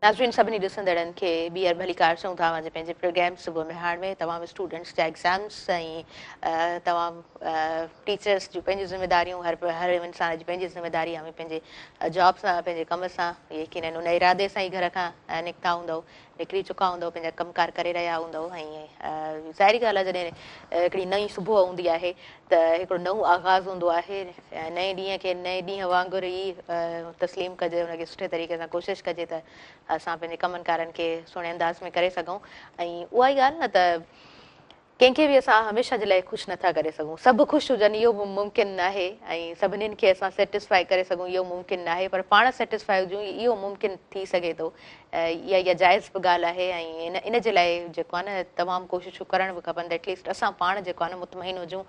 ناظرين سڀني ڏسندڙن کي ٻيهر ڀليڪار چئون ٿا اوهان جي پنهنجي پروگرام صبح مهاڻ ۾ تمام اسٽوڊنٽس جا ايگزامس ۽ تمام ٽيچرس جون پنهنجون ذميداريون هر هر انسان جي پنهنجي ذميداري اوهين پنهنجي جاب سان پنهنجي ڪم سان يقينن ان ارادي سان ئي گهر کان نڪتا هوندؤ نڪري چڪا هوندؤ پنهنجا ڪم ڪار ڪري رهيا هوندؤ ۽ ظاهري ڳالهه آهي جڏهن هڪڙي نئين صبح هوندي آهي ته هڪڙو نئون آغاز هوندو آهي نئين ڏينهن کي نئين ڏينهن وانگر ئي تسليم ڪجي ان کي سٺي طريقي سان ڪوشش ڪجي ته اسان پنهنجي ڪمن ڪارن کي سهڻي انداز ۾ ڪري سگهون ۽ اها ئي ڳالهه نه ته ڪنهن کي به اسان هميشه جي لاء خوش نٿا ڪري سگهون. سڀ خوش هجن اهو به ممڪن ناهي ۽ سڀنين کي اسان سيٽسفائي ڪري سگهون اهو ممڪن ناهي پر پاڻ سيٽسفائي هجون اهو ممڪن ٿي سگهي ٿو. اها اها جائز به ڳالهه آهي ۽ ان ان جي لاء جيڪو آهي نه تمام ڪوششون ڪرڻ به کپن ته ايٽليسٽ اسان پاڻ جيڪو آهي نه مطمئن هجون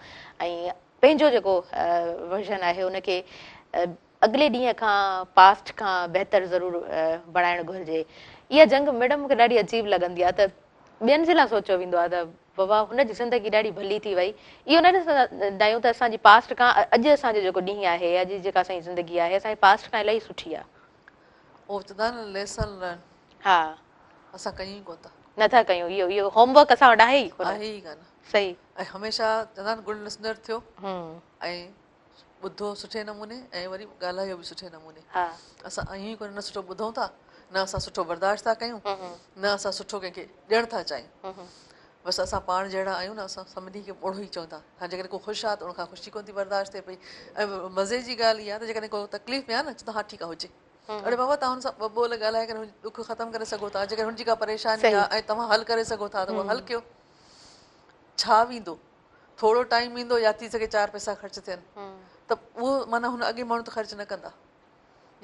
۽ پنهنجو جيڪو ورزن آهي ان کي اڳلي ڏينهن کان پاسٽ کان بهتر ضرور بڻائڻ گهرجي. اها جنگ ميڊم مونکي ڏاڍي عجيب لڳندي آهي ته ٻين جي لاء سوچيو ويندو آهي ته بابا هن جي زندگي ڏاڍي ڀلي ٿي وئي اهو نه ڏسندا آهيون ته اسان جي پاسٽ کان اڄ اسان جو جيڪو ڏينهن آهي اڄ جي جيڪا اسان جي زندگي آهي اسان جي پاسٽ کان الاهي سٺي آهي. اهو چوندا آهن نه ليسن لرن. ها. اسان ڪيون ئي ڪونه ٿا. نه ٿا ڪيون اهو اهو هوم ورڪ اسان وٽ آهي ئي ڪونه. آهي ئي ڪانه. صحيح. ۽ هميشه چوندا آهن گڊ لسنر ٿيو ۽ ٻڌو سٺي نموني ۽ وري ڳالهايو به سٺي نموني. اسان آهيون ئي ڪونه نه سٺو ٻڌون ٿا نه اسان سٺو برداشت ٿا ڪيون نه اسان سٺو ڪنهن کي ڏيڻ ٿا چاهيون. بس اسان پاڻ جهڙا آهيون نه اسان سڀني کي اوڙو ئي چئون ٿا. هاڻي جيڪڏهن ڪو خوش آهي ته ان کان خوشي ڪونه ٿي برداشت ٿئي پئي ۽ مزي جي ڳالهه اها آهي ته جيڪڏهن ڪو تڪليف ۾ آهي نه چون ٿا ها ٺيڪ آهي هجي. اڙي بابا توهان هن سان ٻه ٻول ڳالهائي ڪري هن جو ڏک ختم ڪري سگهو ٿا جيڪڏهن هن جي ڪا پريشاني آهي ۽ توهان حل ڪري سگهو ٿا ته اهو حل ڪيو. ڇا ويندو؟ ٿورو ٽائيم ايندو يا ٿي سگهي چار پئسا خرچ ٿين ته اهو معنيٰ هن اڳي ماڻهو ته خرچ نه ڪندا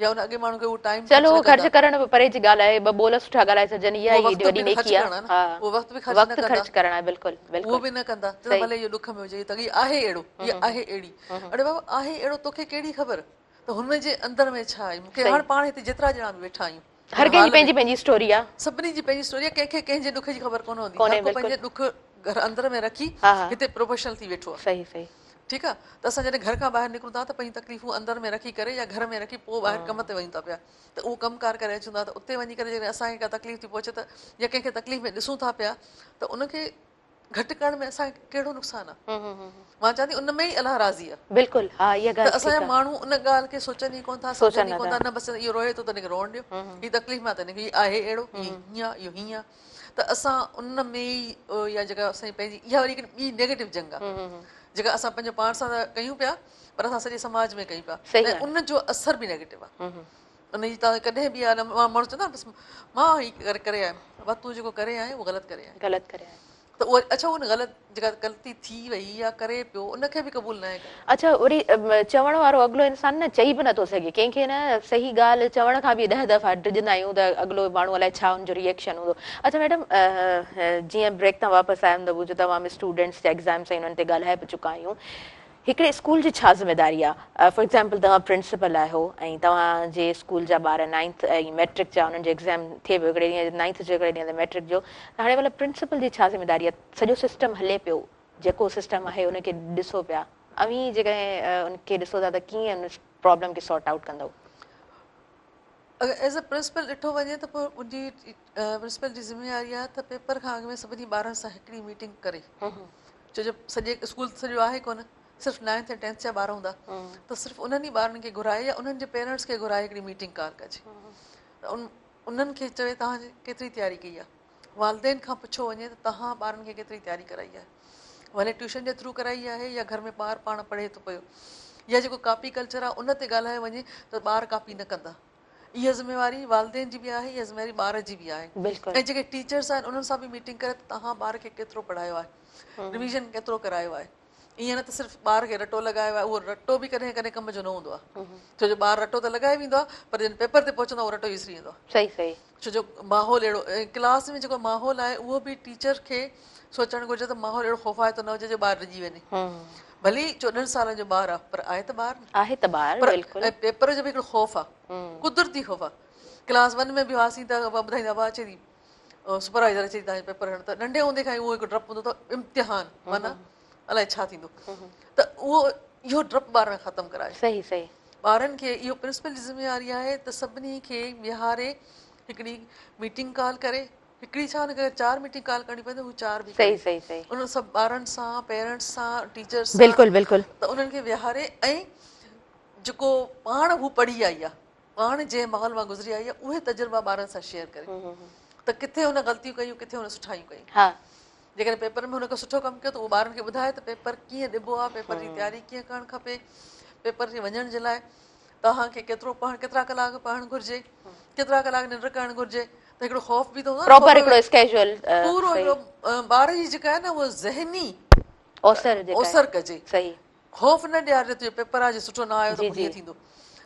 يا ان اڳي ماڻهو کي اهو ٽائيم چلو اهو خرچ ڪرڻ به پري جي ڳالهه آهي ٻه ٻول سٺا ڳالهائي ڇڏجن اها ئي وڏي نيڪي آهي ها اهو وقت به خرچ وقت خرچ ڪرڻ آهي بلڪل بلڪل اهو به نه ڪندا چوندا ڀلي اهو ڏک ۾ هجي ته هي آهي اهڙو هي آهي اهڙي اڙي بابا آهي اهڙو توکي ڪهڙي خبر ته هن جي اندر ۾ ڇا آهي مونکي هاڻ پاڻ هتي جيترا ڄڻا به ويٺا آهيون هر ڪنهن جي پنهنجي پنهنجي اسٽوري آ. سڀني جي پنهنجي اسٽوري آ ڪنهن کي ڪنهن جي ڏک جي خبر ڪونه هوندي هر ڪو پنهنجي ڏک گهر اندر ۾ رکي هتي پروفيشنل ٿي ويٺو آ. صحيح صحيح. ٺيڪ آ ته اسان جڏهن گهر کان ٻاهر نڪرون ٿا ته پنهنجون تڪليفون اندر ۾ رکي ڪري يا گهر ۾ رکي پوء ٻاهر ڪم تي وڃون ٿا پيا ته اهو ڪم ڪار ڪري اچون ٿا ته اتي وڃي ڪري جيڪڏهن اسان کي ڪا تڪليف ٿي پهچي ته يا ڪنهن کي تڪليف ۾ ڏسون ٿا پيا ته ان کي گهٽ ڪرڻ ۾ اسان کي ڪهڙو نقصان آ؟ مان چوان ٿي ان ۾ ئي الله راضي آ. بلڪل ها اها ڳالهه ٺيڪ آ. ته اسان جا ماڻهو ان ڳالهه کي سوچن ئي ڪونه ٿا سمجهن ئي ڪونه ٿا نه بس اهو روئي ٿو ته ان کي روئڻ ڏيو هي تڪليف ۾ آ ته ان کي هي آهي اهڙو هي هيئن آ اهو هيئن آ ته اسان ان ۾ ئي اها جيڪا اسان جي پنهنجي اها وري هڪڙي ٻي نيگيٽو جنگ آ جيڪا اسان پنهنجو پاڻ سان ته ڪيون پيا پر اسان سڄي سماج ۾ ڪيون پيا ۽ ان جو اثر به نيگيٽو آ. ان جي توهان ڪڏهن به اها نه ماڻهو چوندا بس مان هي ڪري ڪري آيم بابا تون جيڪو ڪري آئين اهو غلط ڪري آئين غلط ڪري آئين ته اهو اڇا ان غلط جيڪا غلطي ٿي وئي يا ڪري پيو ان کي به قبول ناهي ڪرڻو. اڇا وري چوڻ وارو اڳلو انسان نه چئي به نٿو سگهي ڪنهن کي نه صحيح ڳالهه چوڻ کان به ڏهه دفعا ڊڄندا آهيون ته اڳلو ماڻهو الائي ڇا ان جو ريئيڪشن هوندو اڇا ميڊم جيئن بريڪ تان واپس آيم ته پوء توهان اسٽوڊنٽس جا ايگزامس ۽ انهن تي ڳالهائي به چڪا آهيون هڪڙي اسڪول جي ڇا ذميداري آ؟ فار ايگزامپل توهان پرنسپل آهيو ۽ توهان جي اسڪول جا ٻار نائنٿ ۽ ميٽرڪ جا انهن جو ايگزام ٿئي پيو هڪڙي ڏينهن نائنٿ جو هڪڙي ڏينهن تي ميٽرڪ جو ته هاڻي مطلب پرنسپل جي ڇا ذميداري آ؟ سڄو سسٽم هلي پيو جيڪو سسٽم آهي ان کي ڏسو پيا اوهين جيڪڏهن ان کي ڏسو ٿا ته ڪيئن ان پرابلم کي سارٽ آئوٽ ڪندؤ؟ اگر ايز ا پرنسپل ڏٺو وڃي ته پوء ان جي پرنسپل جي ذميواري آ ته پيپر کان اڳ ۾ سڀني ٻارن سان هڪڙي ميٽنگ ڪري ڇو جو سڄي اسڪول ته سڄو آهي ڪونه صرف نائنٿ ۽ ٽينٿ جا ٻار هوندا ته صرف انهن ئي ٻارن کي گهرائي يا انهن جي پيرنٽس کي گهرائي هڪڙي ميٽنگ ڪال ڪجي ته انهن کي چوي توهان ڪيتري تياري ڪئي آهي والدين کان پڇيو وڃي ته توهان ٻارن کي ڪيتري تياري ڪرائي آهي ڀلي ٽيوشن جي ٿرو ڪرائي آهي يا گهر ۾ ٻار پاڻ پڙهي ٿو پيو يا جيڪو ڪاپي ڪلچر آهي ان تي ڳالهايو وڃي ته ٻار ڪاپي نه ڪندا اها ذميواري والدين جي به آهي اها ذميواري ٻار جي به آهي بلڪل ۽ جيڪي ٽيچرس آهن انهن سان به ميٽنگ ڪري ته توهان ٻار کي ڪيترو پڙهايو آهي رويزن ڪيترو ڪرايو آهي ائين نه ته صرف ٻار کي رٽو لڳايو آهي اهو رٽو به ڪڏهن ڪڏهن ڪم جو نه هوندو آهي ڇو جو ٻار رٽو ته لڳائي ويندو آهي پر جڏهن پيپر تي پهچندو آهي اهو رٽو ئي وسري ويندو آهي صحيح صحيح ڇو جو ماحول اهڙو ڪلاس ۾ جيڪو ماحول آهي اهو به ٽيچر کي سوچڻ گهرجي ته ماحول اهڙو خوفائتو نه هجي جو ٻار ڊڄي وڃي ڀلي 14 سالن جو ٻار آ پر آهي ته ٻار نه. آهي ته ٻار بلڪل. پر ۽ پيپر جو به هڪڙو خوف آ قدرتي خوف آ ڪلاس ون ۾ به هئاسين ته ابا ٻڌائيندا ابا اچي ٿي سپروائيزر اچي ٿي توهان جو پيپر کڻڻ ته ننڍي هوندي کان ئي اهو هڪ ڊپ هوندو ته امتحان معنيٰ الائي ڇا ٿيندو ته اهو اهو ڊپ ٻارن کان ختم ڪرايو. صحيح صحيح. ٻارن کي اهو پرنسپل جي ذميواري آهي ته سڀني کي ويهاري هڪڙي ميٽنگ ڪال ڪري هڪڙي ڇا هن کي اگر چار ميٽنگ ڪال ڪرڻي پوي ته هو چار به ڪري. صحيح صحيح. انهن سڀ ٻارن سان پيرنٽس سان ٽيچرس سان بلڪل بلڪل. ته انهن کي ويهاري ۽ جيڪو پاڻ هو پڙهي آئي آ پاڻ جنهن ماحول مان گذري آئي آ اهي تجربا ٻارن سان شيئر ڪري ته ڪٿي هن غلطيون ڪيون ڪٿي هن سٺايون ڪيون. ها. جيڪڏهن پيپر ۾ هن ڪو سٺو ڪم ڪيو ته اهو ٻارن کي ٻڌائي ته پيپر ڪيئن ڏبو آ پيپر جي تياري ڪيئن ڪرڻ کپي پيپر جي وڃڻ جي لاء توهان کي ڪيترو پڙهڻ ڪيترا ڪلاڪ پڙهڻ گهرجي ڪيترا ڪلاڪ ننڊ ڪرڻ گهرجي ته هڪڙو خوف به ته هوندو آهي نه پراپر هڪڙو اسڪيجوئل پورو هڪڙو ٻار جي جيڪا آهي نه اها ذهني اوسر جيڪا اوسر ڪجي صحيح خوف نه ڏيارجي تنهنجو پيپر آهي جي سٺو نه آيو ته پوء هيئن ٿيندو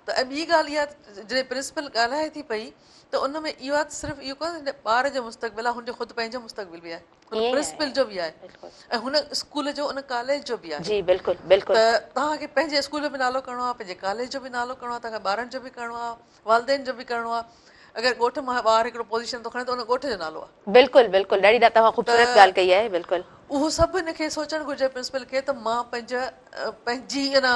ته ۽ ٻي ڳالهه اها ته جڏهن پرنسپل ڳالهائي ٿي پئي ته ان ۾ اهو آهي ته صرف اهو ڪونه ته ٻار جو مستقبل آهي هن جو خود پنهنجو مستقبل به آهي هن پرنسپل جو به آهي ۽ هن اسڪول جو ان ڪاليج جو به آهي جي بلڪل بلڪل ته توهان کي پنهنجي اسڪول جو به نالو ڪرڻو آهي پنهنجي ڪاليج جو به نالو ڪرڻو آهي توهان کي ٻارن جو به ڪرڻو آهي والدين جو به ڪرڻو آهي اگر ڳوٺ مان ٻار هڪڙو پوزيشن ٿو کڻي ته ان ڳوٺ جو نالو آهي. بلڪل بلڪل ڏاڍي توهان خوبصورت ڳالهه ڪئي آهي بلڪل. اهو سڀ هن کي سوچڻ گهرجي پرنسپل کي ته مان پنهنجا پنهنجي ان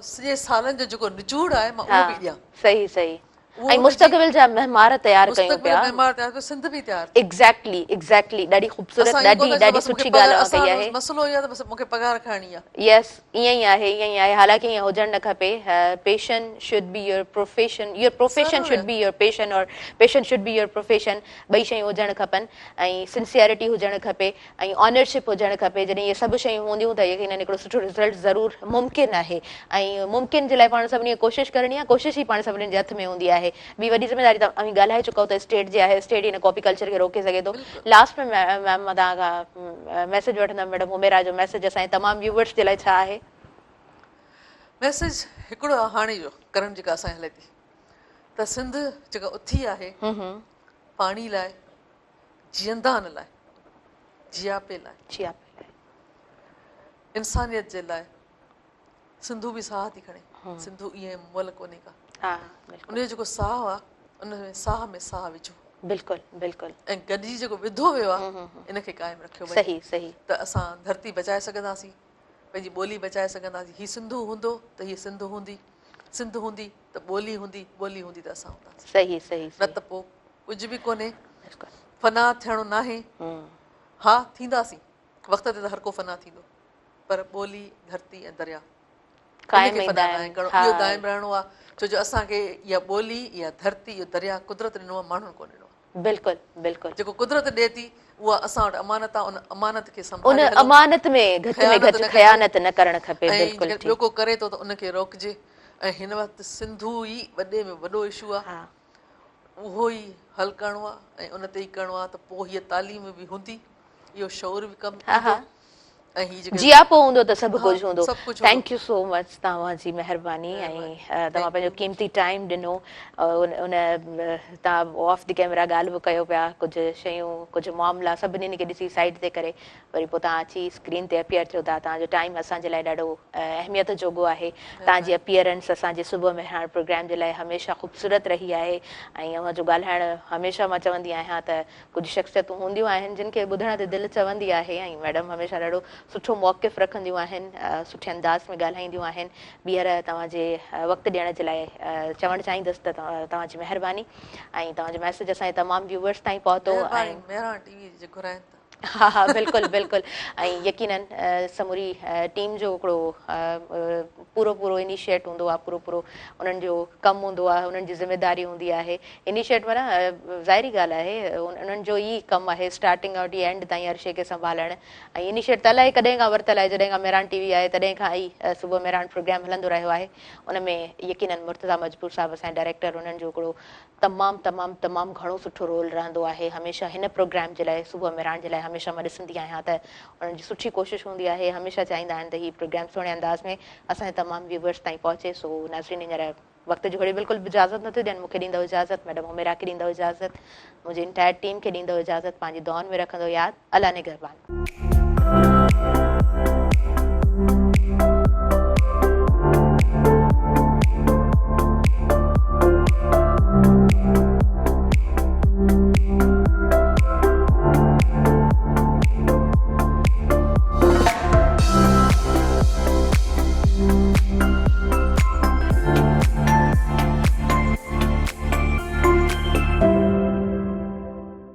سڄي سالن جو جيڪو نچوڙ آهي مان اهو به ڏيان. صحيح صحيح ۽ مستقبل جا معمار تيار ڪيون پيا. مستقبل معمار تيار ڪيون سنڌ به تيار ٿئي. ايگزيڪٽلي ايگزيڪٽلي ڏاڍي خوبصورت ڏاڍي ڏاڍي سٺي ڳالهه اوهان ڪئي آهي. مسئلو اهو آهي ته بس مون کي پگهار کڻڻي آهي. يس ائين ئي آهي ائين ئي آهي حالانڪه ائين هجڻ نه کپي passion should be your profession your profession should be your passion اور passion should be your profession ٻئي شيون هجڻ کپن ۽ سنسيئرٽي هجڻ کپي ۽ آنرشپ هجڻ کپي جڏهن اهي سڀ شيون هونديون ته يقينن هڪڙو سٺو رزلٽ ضرور ممڪن آهي ۽ ممڪن جي لاء پاڻ سڀني کي ڪوشش ڪرڻي آهي ڪوشش ئي پاڻ سڀني جي هٿ ۾ هوندي آهي ٻي وڏي ذميواري ته اوهين ڳالهائي چڪا آهيو ته اسٽيٽ جي آهي اسٽيٽ ئي هن ڪاپي ڪلچر کي روڪي سگهي ٿو لاسٽ ۾ ميم مان توهان کان ميسيج وٺندم ميڊم حميرا جو ميسيج اسان جي تمام ويوئرس جي لاء ڇا آهي؟ ميسيج هڪڙو آهي هاڻي جو ڪرنٽ جيڪا اسان جي هلي ٿي ته سنڌ جيڪا اٿي آهي پاڻي لاء جيئندان لاء جياپي لاء انسانيت جي لاء سنڌو به ساهه ٿي کڻي سنڌو ائين مئل ڪونهي ڪا ان جو جيڪو ساهه آ ان ۾ ساهه ۾ ساهه وجهو بلڪل بلڪل ۽ گڏجي جيڪو وڌو ويو آ ان کي قائم رکيو وڃي صحيح صحيح ته اسان ڌرتي بچائي سگهنداسين پنهنجي ٻولي بچائي سگهنداسين هي سنڌو هوندو ته هي سنڌ هوندي سنڌ هوندي ته ٻولي هوندي ٻولي هوندي ته اسان هونداسين صحيح صحيح نه ته پوء ڪجهه به ڪونهي فنا ٿيڻو ناهي ها ٿينداسين وقت تي ته هر ڪو فنا ٿيندو پر ٻولي، ڌرتي ۽ درياء ان کي فنا ناهي ڪرڻو، اهو دائم رهڻو آهي، ڇو جو اسان کي اها ٻولي، اها ڌرتي، اهو درياء قدرت ڏنو آهي، ماڻهن ڪونه ڏنو آهي. بلڪل بلڪل. جيڪو قدرت ڏئي ٿي، اها اسان وٽ امانت آهي، ان امانت کي سنڀالي هلون. ان امانت ۾ گهٽ ۾ گهٽ خيانت نه ڪرڻ کپي. بلڪل ٺيڪ. ۽ جيڪڏهن ٻيو ڪو ڪري ٿو ته ان کي روڪجي ۽ هن وقت سنڌو ئي وڏي ۾ وڏو اشو آهي. اهو ئي حل ڪرڻو آهي ۽ ان تي ئي ڪرڻو آهي ته پوء هيء تعليم به هوندي، اهو شعور به ڪم ايندو ۽ هي جيڪي جياپو هوندو ته سڀ ڪجهه هوندو. Thank you سو مچ توهان جي مهرباني ۽ توهان پنهنجو قيمتي ٽائيم ڏنو ان توهان آف the camera ڳالهه به ڪيو پيا ڪجهه شيون ڪجهه معاملا سڀني کي ڏسي سائيڊ تي ڪري وري پوء توهان اچي اسڪرين تي اپيئر ٿيو ٿا توهان جو ٽائيم اسان جي لاء ڏاڍو اهميت جوڳو آهي توهان جي اپيئرنس اسان جي صبح مهراڻ پروگرام جي لاء هميشه خوبصورت رهي آهي ۽ اوهان جو ڳالهائڻ هميشه مان چوندي آهيان ته ڪجهه شخصيتون هونديون آهن جن کي ٻڌڻ تي دل چوندي آهي ۽ ميڊم هميشه ڏاڍو سٺو موقف رکنديون آهن سٺي انداز ۾ ڳالهائينديون آهن ٻيهر توهان جي وقت ڏيڻ جي لاء چوڻ چاهيندس ته توهان جي مهرباني ۽ توهان جو ميسيج اسان جي تمام ويوئرس تائين پهتو مهرباني مهراڻ ٽي وي جي گهرائن ته ها ها بلڪل بلڪل ۽ يقينن سموري ٽيم جو هڪڙو پورو پورو انيشيٽ هوندو آهي پورو پورو انهن جو ڪم هوندو آهي انهن جي ذميداري هوندي آهي انيشيٽ معنيٰ ظاهري ڳالهه آهي انهن جو ئي ڪم آهي اسٽارٽنگ کان وٺي اينڊ تائين هر شيء کي سنڀالڻ ۽ انيشيٽ ته الائي ڪڏهن کان ورتل آهي جڏهن کان مهراڻ ٽي وي آهي تڏهن کان ئي صبح مهراڻ پروگرام هلندو رهيو آهي ان ۾ يقينن مرتضيٰ مجبور صاحب اسان جا ڊائريڪٽر انهن جو هڪڙو تمام تمام تمام گهڻو سٺو رول رهندو آهي هميشه هن پروگرام جي لاء صبح مهراڻ جي لاء هميشه مان ڏسندي آهيان ته انهن جي سٺي ڪوشش هوندي آهي هميشه چاهيندا آهن ته هي پروگرام سهڻي انداز ۾ اسان جي تمام ويوئرس تائين پهچي سو ناظرين هينئر وقت جي گهڙي بلڪل به اجازت نٿي ڏين مون کي ڏيندؤ اجازت ميڊم حميرا کي ڏيندؤ اجازت منهنجي انٽائر ٽيم کي ڏيندؤ اجازت پنهنجي دعائن ۾ رکندؤ ياد الله نگهبان.